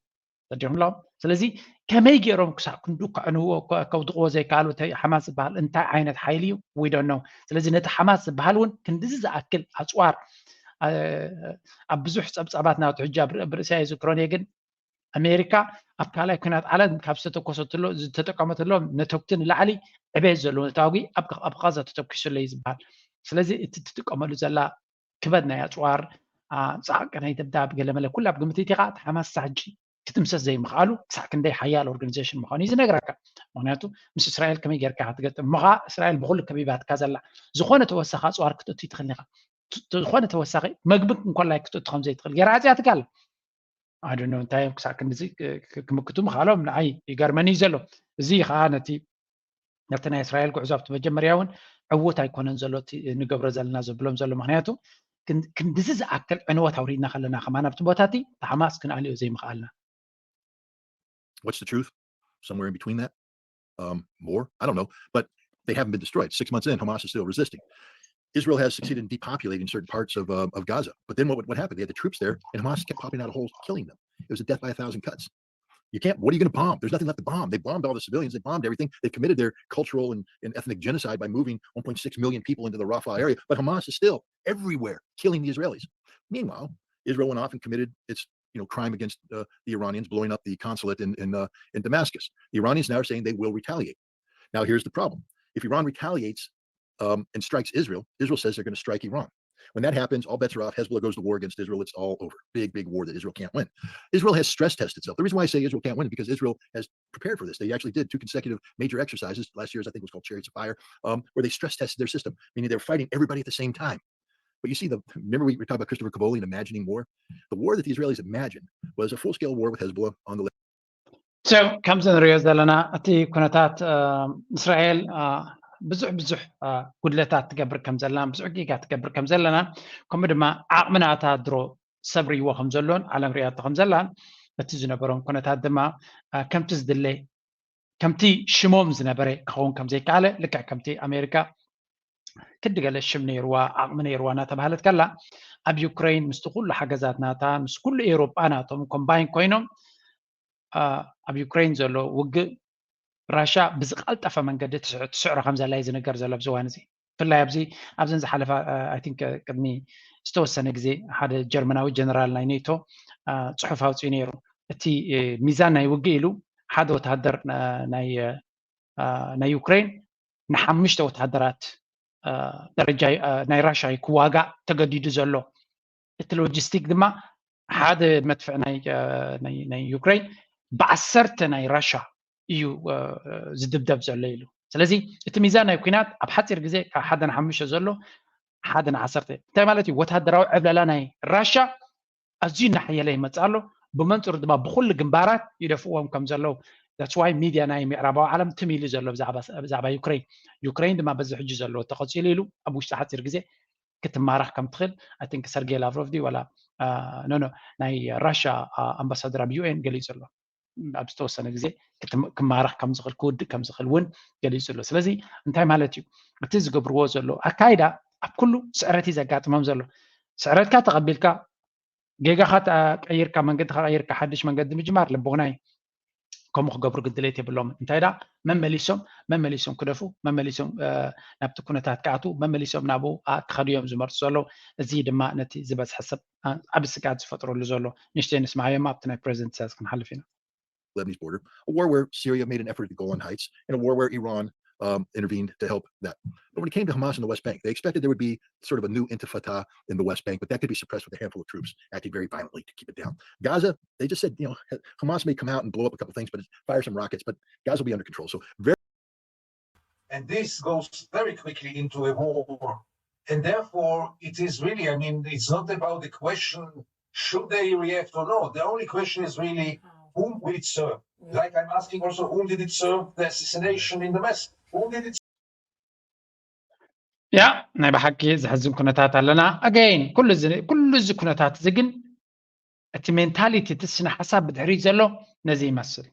ተዲኹም ኣለዎም ስለዚ ከመይ ገይሮም ክሳብ ክንዱ ከዕንዎ ከውድቕዎ ዘይከኣሉ ሓማስ ዝበሃል እንታይ ዓይነት ሓይሊ እዩ ዊዶ ነው ስለዚ ነቲ ሓማስ ዝበሃል እውን ክንድዚ ዝኣክል ኣፅዋር ኣብ ብዙሕ ፀብፃባት ናቱ ሕጂ ብርእሰያ ይዝክሮን እየ ግን ኣሜሪካ ኣብ ካልኣይ ኩናት ዓለም ካብ ዝተተኮሰትሎ ዝተጠቀመትሎም ነተኩቲ ንላዕሊ ዕቤት ዘለዎ ተዋጊ ኣብ ቃዛ ተተኪሱለይ ዝበሃል ስለዚ እቲ ትጥቀመሉ ዘላ ክበድ ናይ ኣፅዋር ፃዕቂ ናይ ደብዳብ ገለመለ ኩላ ኣብ ግምት ኢኻ እቲ ሓማስ ሳሕጂ ክትምሰስ ዘይምኽኣሉ ክሳዕ ክንደይ ሓያል ኦርጋኒዜሽን ምዃኑ እዩ ዝነግረካ ምክንያቱ ምስ እስራኤል ከመይ ጌርካ ክትገጥም እሞ ከዓ እስራኤል ብኩሉ ከቢባትካ ዘላ ዝኾነ ተወሳኺ ኣፅዋር ክትእቱ ይትኽእል ኢኻ ዝኾነ ተወሳኺ መግቢ እንኮላይ ክትእቱ ከም ዘይትኽእል ገይራ ዓፅያትካ ኣላ ኣድኖ እንታይ እዮም ክሳዕ ክንድዚ ክምክቱ ምኽኣሎም ንዓይ ይገርመኒ እዩ ዘሎ እዚ ከዓ ነቲ ነቲ ናይ እስራኤል ጉዕዞ ኣብቲ መጀመርያ እውን ዕውት ኣይኮነን ዘሎ ንገብሮ ዘለና ዘብሎም ዘሎ ምክንያቱ ክንድዚ ዝኣክል ዕንወት ኣውሪድና ከለና ከማን ኣብቲ ቦታ እቲ ሓማስ ክንኣልዮ ዘይምኽኣልና What's the truth? Somewhere in between that? Um, more? I don't know. But they haven't been destroyed. Six months in, Hamas is still resisting. Israel has succeeded in depopulating certain parts of, uh, of Gaza. But then what, what happened? They had the troops there, and Hamas kept popping out of holes, killing them. It was a death by a thousand cuts. You can't, what are you going to bomb? There's nothing left to bomb. They bombed all the civilians. They bombed everything. They committed their cultural and, and ethnic genocide by moving one point six million people into the Rafah area. But Hamas is still everywhere killing the Israelis. Meanwhile, Israel went off and committed its you know, crime against uh, the Iranians, blowing up the consulate in in, uh, in Damascus. The Iranians now are saying they will retaliate. Now, here's the problem: if Iran retaliates um, and strikes Israel, Israel says they're going to strike Iran. When that happens, all bets are off. Hezbollah goes to war against Israel. It's all over. Big, big war that Israel can't win. Israel has stress tested itself. The reason why I say Israel can't win is because Israel has prepared for this. They actually did two consecutive major exercises. Last year's, I think, was called Chariots of Fire, um, where they stress tested their system, meaning they were fighting everybody at the same time. But you see, the remember we, we talked about Christopher Cavoli and imagining war. The war that the Israelis imagined was a full-scale war with Hezbollah on the left. ከምዚ ንሪኦ ዘለና እቲ ኩነታት እስራኤል ብዙሕ ብዙሕ ጉድለታት ትገብር ከም ዘለና ብዙሕ ጌጋ ትገብር ከም ዘለና ከምኡ ድማ ዓቕሚ ናታ ድሮ ሰብርይዎ ከም ዘሎን ዓለም ሪኣቶ ከም ዘላን እቲ ዝነበሮም ኩነታት ድማ ከምቲ ዝድለ ከምቲ ሽሞም ዝነበረ ክኸውን ከም ዘይከኣለ ልክዕ ከምቲ ኣሜሪካ ክዲ ገለ ሽም ነይርዋ ዓቕሚ ነይርዋ እናተባህለት ከላ ኣብ ዩክሬን ምስቲ ኩሉ ሓገዛት ናታ ምስ ኩሉ ኤውሮጳ ናቶም ኮምባይን ኮይኖም ኣብ ዩክሬን ዘሎ ውግእ ራሻ ብዝቀልጠፈ መንገዲ ትስዕሮ ከም ዘላ እዩ ዝነገር ዘሎ ኣብዚ እዋን እዚ ብፍላይ ኣብዚ ኣብዘን ዝሓለፋ ኣይ ቲንክ ቅድሚ ዝተወሰነ ግዜ ሓደ ጀርመናዊ ጀነራል ናይ ኔቶ ፅሑፍ ኣውፅኡ ነይሩ እቲ ሚዛን ናይ ውግእ ኢሉ ሓደ ወታደር ናይ ናይ ዩክሬን ንሓሙሽተ ወታደራት ደረጃ ናይ ራሻ ክዋጋእ ተገዲዱ ዘሎ እቲ ሎጂስቲክ ድማ ሓደ መድፍዕ ናይ ዩክሬን ብዓሰርተ ናይ ራሻ እዩ ዝድብደብ ዘሎ ኢሉ ስለዚ እቲ ሚዛን ናይ ኩናት ኣብ ሓፂር ግዜ ካብ ሓደ ንሓሙሽተ ዘሎ ሓደ ንዓሰርተ እንታይ ማለት እዩ ወታደራዊ ዕብለላ ናይ ራሻ ኣዝዩ እናሓየለ ይመፅእ ኣሎ ብመንፅሩ ድማ ብኩሉ ግንባራት ይደፍዎም ከም ዘለዉ that's why ሚድያ ናይ ምዕራባዊ ዓለም ትም ኢሉ ዘሎ ብዛዕባ ዩክሬን ዩክሬን ድማ በዚ ሕጂ ዘለዎ ተቐፂሉ ኢሉ ኣብ ውሽጢ ሓፂር ግዜ ክትማረኽ ከም ትኽእል I think ሰርጌ ላቭሮቭ ድዩ ዋላ ኖ ኖ ናይ ራሻ ኣምባሳደር ኣብ ዩ ኤን ገሊፁ ኣሎ ኣብ ዝተወሰነ ግዜ ክማረኽ ከም ዝኽእል ክውድእ ከም ዝኽእል እውን ገሊፁ ኣሎ ስለዚ እንታይ ማለት እዩ እቲ ዝገብርዎ ዘሎ ኣካይዳ ኣብ ኩሉ ስዕረት እዩ ዘጋጥሞም ዘሎ ስዕረትካ ተቐቢልካ ጌጋኻ ቀይርካ መንገድኻ ቀይርካ ሓድሽ መንገዲ ምጅማር ልቦናይ ከምኡ ክገብሩ ግን ድሌት የብሎም እንታይ ዳ መመሊሶም መመሊሶም ክደፉ መመሊሶም ናብቲ ኩነታት ክኣትዉ መመሊሶም ናብኡ ክኸዱ እዮም ዝመርፁ ዘለዉ እዚ ድማ ነቲ ዝበዝሐ ሰብ ዓቢ ስግኣት ዝፈጥረሉ ዘሎ ንእሽተይ ንስማዓዮማ ኣብቲ ናይ ፕሬዚደንት ኢሳያስ ክንሓልፍ ኢና Lebanese border, a war where Syria made an effort to go on heights, and a war where Iran um, intervened to help that. But when it came to Hamas in the West Bank, they expected there would be sort of a new intifada in the West Bank, but that could be suppressed with a handful of troops acting very violently to keep it down. Gaza, they just said, you know, Hamas may come out and blow up a couple things, but fire some rockets, but Gaza will be under control. So very. And this goes very quickly into a war And therefore, it is really, I mean, it's not about the question, should they react or not? The only question is really, whom will it serve? Like I'm asking also, whom did it serve the assassination in the mess? Whom did it ያ ናይ ብሓቂ ዘሕዝን ኩነታት ኣለና። ኣገይን ኩሉ እዚ ኩነታት እዚ ግን እቲ ሜንታሊቲ እቲ ስነ ሓሳብ ብድሕሪት ዘሎ ነዚ ይመስል።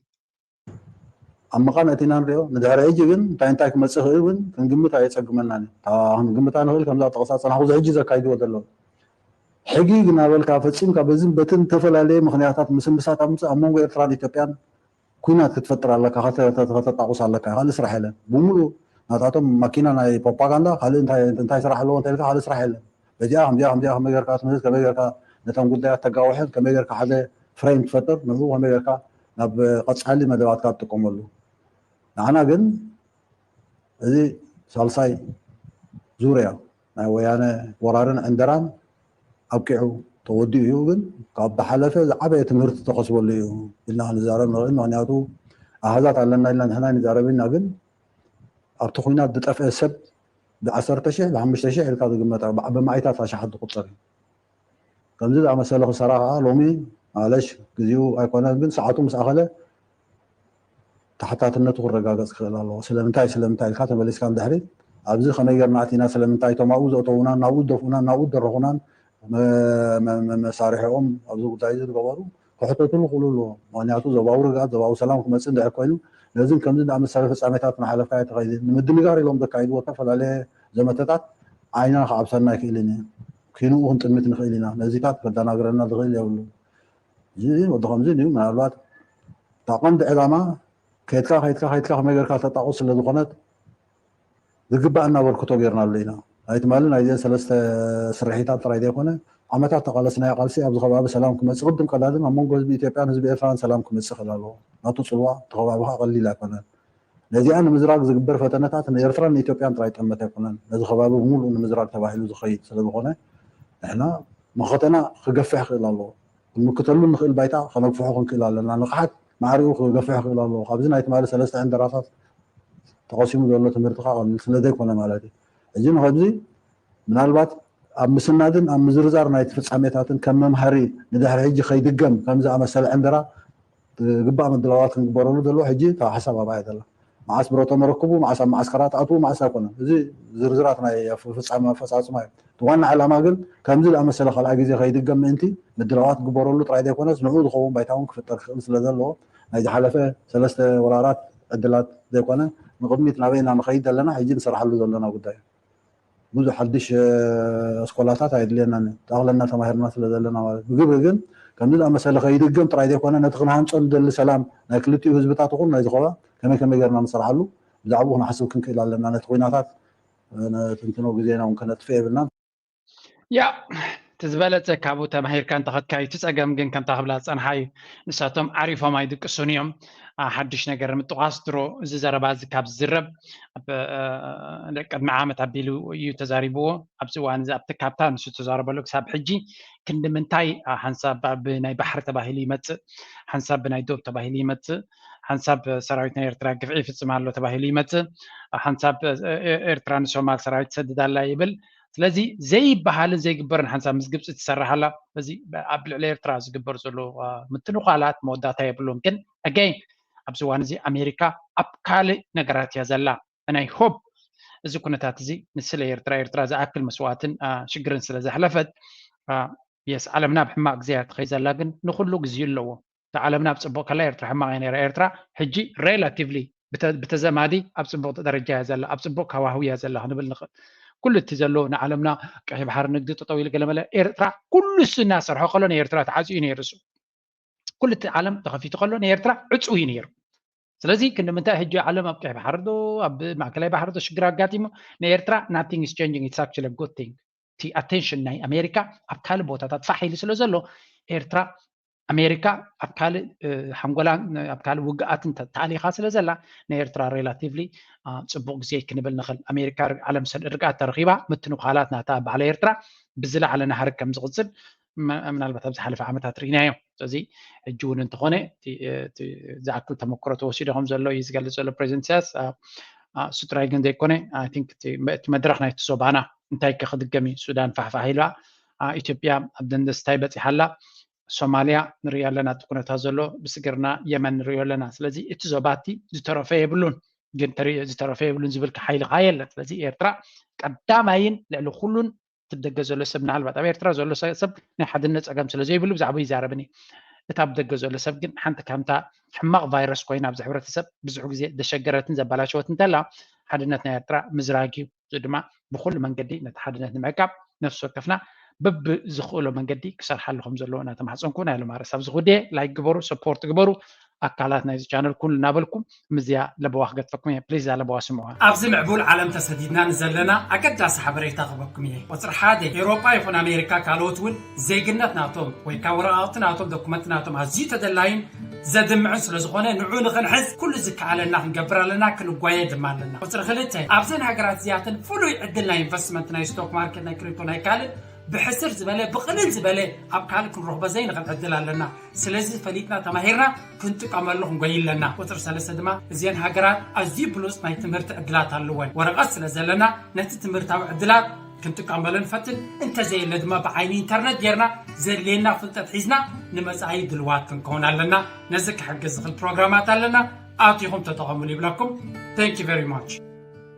ኣብ መቓን ኣቲና ንሪኦ። ንድሕሪ ሕጂ ግን እንታይ እንታይ ክመፅእ ይኽእል እውን ክንግምት ኣየፀግመናን እዩ። ክንግምታ ንኽእል ከምዛ ጠቕሳ ፀናኹ እዚ ሕጂ ዘካይድዎ ዘለዉ ሕጊ ግን ኣበልካ ፈፂምካ በዝን በትን ዝተፈላለየ ምክንያታት ምስምሳት ኣብ ኣብ መንጎ ኤርትራን ኢትዮጵያን ኩናት ክትፈጥር ኣለካ ከተጣቁስ ኣለካ። ካልእ ስራሕ የለን። ብምሉእ ናታቶም ማኪና ናይ ፕሮፓጋንዳ ካልእ እንታይ ስራሕ ኣለዎ እንተልካ ካልእ ስራሕ የለን። በዚኣ ከምዚኣ ከምዚኣ ከመይ ጌርካ ትምህርት ከመይ ጌርካ ነተን ጉዳያት ተጋውሐን ከመይ ጌርካ ሓደ ፍሬም ትፈጥር ንኡ ከመይ ጌርካ ናብ ቀጻሊ መደባትካ ትጥቀመሉ። ንዓና ግን እዚ ሳልሳይ ዙርያ ናይ ወያነ ወራርን ዕንደራን ኣብቂዑ ተወዲኡ እዩ። ግን ካብ ዝሓለፈ ዝዓበየ ትምህርቲ ተኸስበሉ እዩ ኢልና ክንዛረብ ንኽእል። ምክንያቱ ኣሃዛት ኣለና ኢልና ንሕና ንዛረብ ኢና። ግን ኣብቲ ኩናት ዝጠፍአ ሰብ ብዓሰርተ ሽሕ ብሓሙሽተ ሽሕ ኢልካ ዝግመት ብመዓይታት ኣሽሓት ዝቁፀር እዩ። ከምዚ ዝኣመሰለ ክሰራ ከዓ ሎሚ ማለሽ ግዜኡ ኣይኮነን። ግን ሰዓቱ ምስ ኣኸለ ተሓታትነቱ ክረጋገፅ ክኽእል ኣለዎ። ስለምንታይ ስለምንታይ ኢልካ ተመሊስካ ንድሕሪት ኣብዚ ከመይ ጌርና ኣቲና ስለምንታይ እቶም ኣብኡ ዘእተዉናን ናብኡ ዝደፍኡናን ናብኡ ዝደረኹናን መሳርሒኦም ኣብዚ ጉዳይ እዚ ዝገበሩ ክሕተትሉ ክኽእሉ ኣለዎም። ምክንያቱ ዞባዊ ርግኣት ዞባዊ ሰላም ክመፅእ እንድሕር ኮይኑ ነዚን ከምዚ ዝኣመሰለ ፍፃሜታት እናሓለፍካ ኣይትኸይድን። ንምድንጋር ኢሎም ዘካይድዎ ዝተፈላለየ ዘመተታት ዓይና ክዓብሰና ኣይክእልን እዩ። ኪንኡ ክንጥምት ንኽእል ኢና። ነዚታት ከደናግረና ዝኽእል የብሉን። እዚ ወዲ ከምዚ እዩ። ምናልባት እታ ቀንዲ ዕላማ ከይድካ ከይድካ ከይድካ ከመይ ጌርካ ተጣቑስ ስለ ዝኾነት ዝግባእ እናበርክቶ ጌርናሉ ኢና። ናይ ትማሊ ናይዘን ሰለስተ ስርሒታት ጥራይ ዘይኮነ ዓመታት ተቓለስናዮ ቃልሲ ኣብዚ ከባቢ ሰላም ክመፅእ ቅድም ቀዳድም ኣብ መንጎ ህዝቢ ኢትዮጵያን ህዝቢ ኤርትራን ሰላም ክመፅእ ክእል ኣለዎ። ናቱ ፅልዋ እቲ ከባቢ ከዓ ቀሊል ኣይኮነን። ነዚኣ ንምዝራግ ዝግበር ፈተነታት ንኤርትራን ንኢትዮጵያን ጥራይ ጠመት ኣይኮነን። ነዚ ከባቢ ብምሉእ ንምዝራግ ተባሂሉ ዝኸይድ ስለ ዝኾነ ንሕና መኸተና ክገፍሕ ክእል ኣለዎ። ክንምክተሉ ንኽእል ባይታ ከነግፍሖ ክንክእል ኣለና። ንቕሓት ማዕሪኡ ክገፍሕ ክእል ኣለዎ። ካብዚ ናይ ትማሊ ሰለስተ ዕንደራታት ተቐሲሙ ዘሎ ትምህርትኻ ቀሊል ስለ ዘይኮነ ማለት እዩ። እዚ ንኸዚ ምናልባት ኣብ ምስናድን ኣብ ምዝርዛር ናይ ፍጻሜታትን ከም መምሃሪ ንድሕሪ ሕጂ ከይድገም ከም ዝኣመሰለ ዕንደራ ግባእ ምድላዋት ክንግበረሉ ዘለዎ ሕጂ እታ ሓሳብ ኣብኣ እያ ዘላ። መዓስ ብረቶም ኣረክቡ፣ መዓስ ኣብ መዓስከራት ኣትዉ፣ መዓስ ኣይኮነን። እዚ ዝርዝራት ናይ ፍጻመ ኣፈጻጽማ እዩ። እቲ ዋና ዕላማ ግን ከምዚ ዝኣመሰለ ካልኣይ ግዜ ከይድገም ምእንቲ ምድላዋት ክግበረሉ ጥራይ ዘይኮነስ ንዕኡ ዝኸውን ባይታ እውን ክፍጠር ክኽእል ስለ ዘለዎ ናይ ዝሓለፈ ሰለስተ ወራራት ዕድላት ዘይኮነ ንቕድሚት ናበይ ኢና ንኸይድ ዘለና ሕጂ ንሰርሓሉ ዘለና ጉዳይ እዩ። ብዙሕ ሓድሽ ኣስኮላታት ኣየድልየናን እዩ። ተኣኽለና ተማሂርና ስለ ዘለና ማለት ብግብሪ ግን ከምዚ ዝኣመሰለ ከይድገም ጥራይ ዘይኮነ ነቲ ክንሃንፆ ንደሊ ሰላም ናይ ክልቲኡ ህዝብታት ይኹን ናይ ዝኾባ ከመይ ከመይ ጌርና ንሰርሓሉ ብዛዕባኡ ክንሓስብ ክንክእል ኣለና። ነቲ ኩናታት ነትንትኖ ግዜና እውን ከነጥፍእ የብልናን። ያ እቲ ዝበለፀ ካብኡ ተማሂርካ እንተኸድካዩ እቲ ፀገም ግን ከምታ ክብላ ዝፀንሓ እዩ። ንሳቶም ዓሪፎም ኣይድቅሱን እዮም። ሓድሽ ነገር ምጥቋስ ድሮ እዚ ዘረባ እዚ ካብ ዝዝረብ ቅድሚ ዓመት ኣቢሉ እዩ ተዛሪብዎ። ኣብዚ እዋን እዚ ኣብቲ ካብታ ንሱ ተዛረበሉ ክሳብ ሕጂ ክንዲ ምንታይ ሓንሳብ ብናይ ባሕሪ ተባሂሉ ይመፅእ፣ ሓንሳብ ብናይ ዶብ ተባሂሉ ይመፅእ፣ ሓንሳብ ሰራዊት ናይ ኤርትራ ግፍዒ ይፍፅም ኣሎ ተባሂሉ ይመፅእ፣ ሓንሳብ ኤርትራ ንሶማል ሰራዊት ትሰድድ ኣላ ይብል። ስለዚ ዘይበሃልን ዘይግበርን ሓንሳብ ምስ ግብፂ ትሰርሕ ኣላ። በዚ ኣብ ልዕሊ ኤርትራ ዝግበር ዘሎ ምትንኳላት መወዳእታ የብሉን። ግን ኣገይን ኣብዚ እዋን እዚ ኣሜሪካ ኣብ ካልእ ነገራት እያ ዘላ። ናይ ሆፕ እዚ ኩነታት እዚ ንስለ ኤርትራ ኤርትራ ዝኣክል መስዋእትን ሽግርን ስለ ዘሕለፈት የስ ዓለምና ኣብ ሕማቅ ግዜ እያ ትኸይድ ዘላ። ግን ንኩሉ ግዜ ኣለዎ። እታ ዓለምና ኣብ ፅቡቅ ከላ ኤርትራ ሕማቅ እያ ነይራ። ኤርትራ ሕጂ ሬላቲቭሊ ብተዘማዲ ኣብ ፅቡቅ ደረጃ እያ ዘላ፣ ኣብ ፅቡቅ ሃዋህው እያ ዘላ ክንብል ንኽእል። ኩሉ እቲ ዘሎ ንዓለምና ቀይሕ ባሕሪ ንግዲ ጠጠው ኢሉ ገለመለ ኤርትራ ኩሉ እሱ እናሰርሖ ከሎ ንኤርትራ ተዓፅዩ ነይሩ። እሱ ኩሉ እቲ ዓለም ተኸፊቱ ከሎ ንኤርትራ ዕፁው እዩ ነይሩ። ስለዚ ክንዲ ምንታይ ሕጂ ዓለም ኣብ ቀይሕ ባሕሪ ዶ ኣብ ማእከላይ ባሕሪ ዶ ሽግር ኣጋጢሙ ንኤርትራ nothing is changing, it's actually a good thing። እቲ ኣቴንሽን ናይ ኣሜሪካ ኣብ ካልእ ቦታታት ፋሕ ኢሉ ስለ ዘሎ ኤርትራ ኣሜሪካ ኣብ ካልእ ሓንጎላን ኣብ ካልእ ውግኣትን ተኣሊኻ ስለ ዘላ ንኤርትራ ሬላቲቭሊ ፅቡቅ ግዜ ክንብል ንኽእል። ኣሜሪካ ዓለም ርግኣት ተረኺባ ምትንኳላት ናታ በዓል ኤርትራ ብዝለዓለ ናህሪ ከም ዝቕፅል ምናልባት ኣብ ዝሓለፈ ዓመታት ርኢናዮ። ስለዚ ሕጂ እውን እንተኾነ ዝኣክል ተመክሮ ተወሲዶ ከም ዘሎ እዩ ዝገልፅ ዘሎ ፕሬዚደንት ኢሳያስ። እሱ ጥራይ ግን ዘይኮነ፣ እቲ መድረኽ ናይቲ ዞባና እንታይ ከ ክድገም እዩ? ሱዳን ፋሕፋሕ ኢላ፣ ኢትዮጵያ ኣብ ደንደስታይ በፂሓ ኣላ። ሶማልያ ንሪኦ ኣለና እቲ ኩነታት ዘሎ፣ ብስግርና የመን ንሪኦ ኣለና። ስለዚ እቲ ዞባ እቲ ዝተረፈ የብሉን፣ ግን ተሪኦ ዝተረፈ የብሉን ዝብል ሓይሊ ከዓ የለን። ስለዚ ኤርትራ ቀዳማይን ልዕሊ ኩሉን እቲ ደገ ዘሎ ሰብ፣ ምናልባት ኣብ ኤርትራ ዘሎ ሰብ ናይ ሓድነት ፀገም ስለ ዘይብሉ ብዛዕባ ይዛረብን እዩ። እቲ ኣብ ደገ ዘሎ ሰብ ግን ሓንቲ ከምታ ሕማቕ ቫይረስ ኮይና ኣብዚ ሕብረተሰብ ብዙሕ ግዜ ዘሸገረትን ዘባላሸወት እንተላ ሓድነት ናይ ኤርትራ ምዝራግ እዩ። እዚ ድማ ብኩሉ መንገዲ ነቲ ሓድነት ንምዕቃብ ነፍሲ ወከፍና በብዝኽእሎ መንገዲ ክሰርሓሉ ከም ዘለዎ እናተማሕፀንኩ ናይ ሎም ኣርእስቲ ኣብዚ ክውድየ። ላይክ ግበሩ፣ ሰፖርት ግበሩ ኣካላት ናይዚ ቻነል ኩሉ እናበልኩም ምዝያ ለበዋ ክገድፈኩም እየ። ፕሊዝ እዛ ለበዋ ስምዑዋ። ኣብዚ ምዕቡል ዓለም ተሰዲድና ንዘለና ኣገዳሲ ሓበሬታ ክበኩም እየ። ቁፅሪ ሓደ፣ ኤውሮጳ ይኹን ኣሜሪካ ካልኦት እውን ዜግነት ናቶም ወይ ከዓ ወረቃቕቲ ናቶም ዶኩመንት ናቶም ኣዝዩ ተደላይን ዘድምዕን ስለ ዝኾነ ንዑ ንኽንሕዝ ኩሉ ዝከኣለና ክንገብር ኣለና፣ ክንጓየ ድማ ኣለና። ቁፅሪ ክልተ፣ ኣብዘን ሃገራት እዚኣተን ፍሉይ ዕድል ናይ ኢንቨስትመንት ናይ ስቶክ ማርኬት ናይ ክሪፕቶ ናይ ካልእ ብሕስር ዝበለ ብቕልል ዝበለ ኣብ ካልእ ክንረኽቦ ዘይንኽእል ዕድል ኣለና። ስለዚ ፈሊጥና ተማሂርና ክንጥቀመሉ ክንጎይ ኣለና። ቁፅሪ ሰለስተ ድማ እዚአን ሃገራት ኣዝዩ ብሉፅ ናይ ትምህርቲ ዕድላት ኣለወን። ወረቐት ስለ ዘለና ነቲ ትምህርታዊ ዕድላት ክንጥቀመሉ ንፈትን። እንተዘየለ ድማ ብዓይኒ ኢንተርነት ጌርና ዘድልየና ፍልጠት ሒዝና ንመፃኢ ድልዋት ክንከውን ኣለና። ነዚ ክሕግዝ ዝኽእል ፕሮግራማት ኣለና፣ ኣቲኹም ተጠቐሙሉ ይብለኩም። Thank you very much።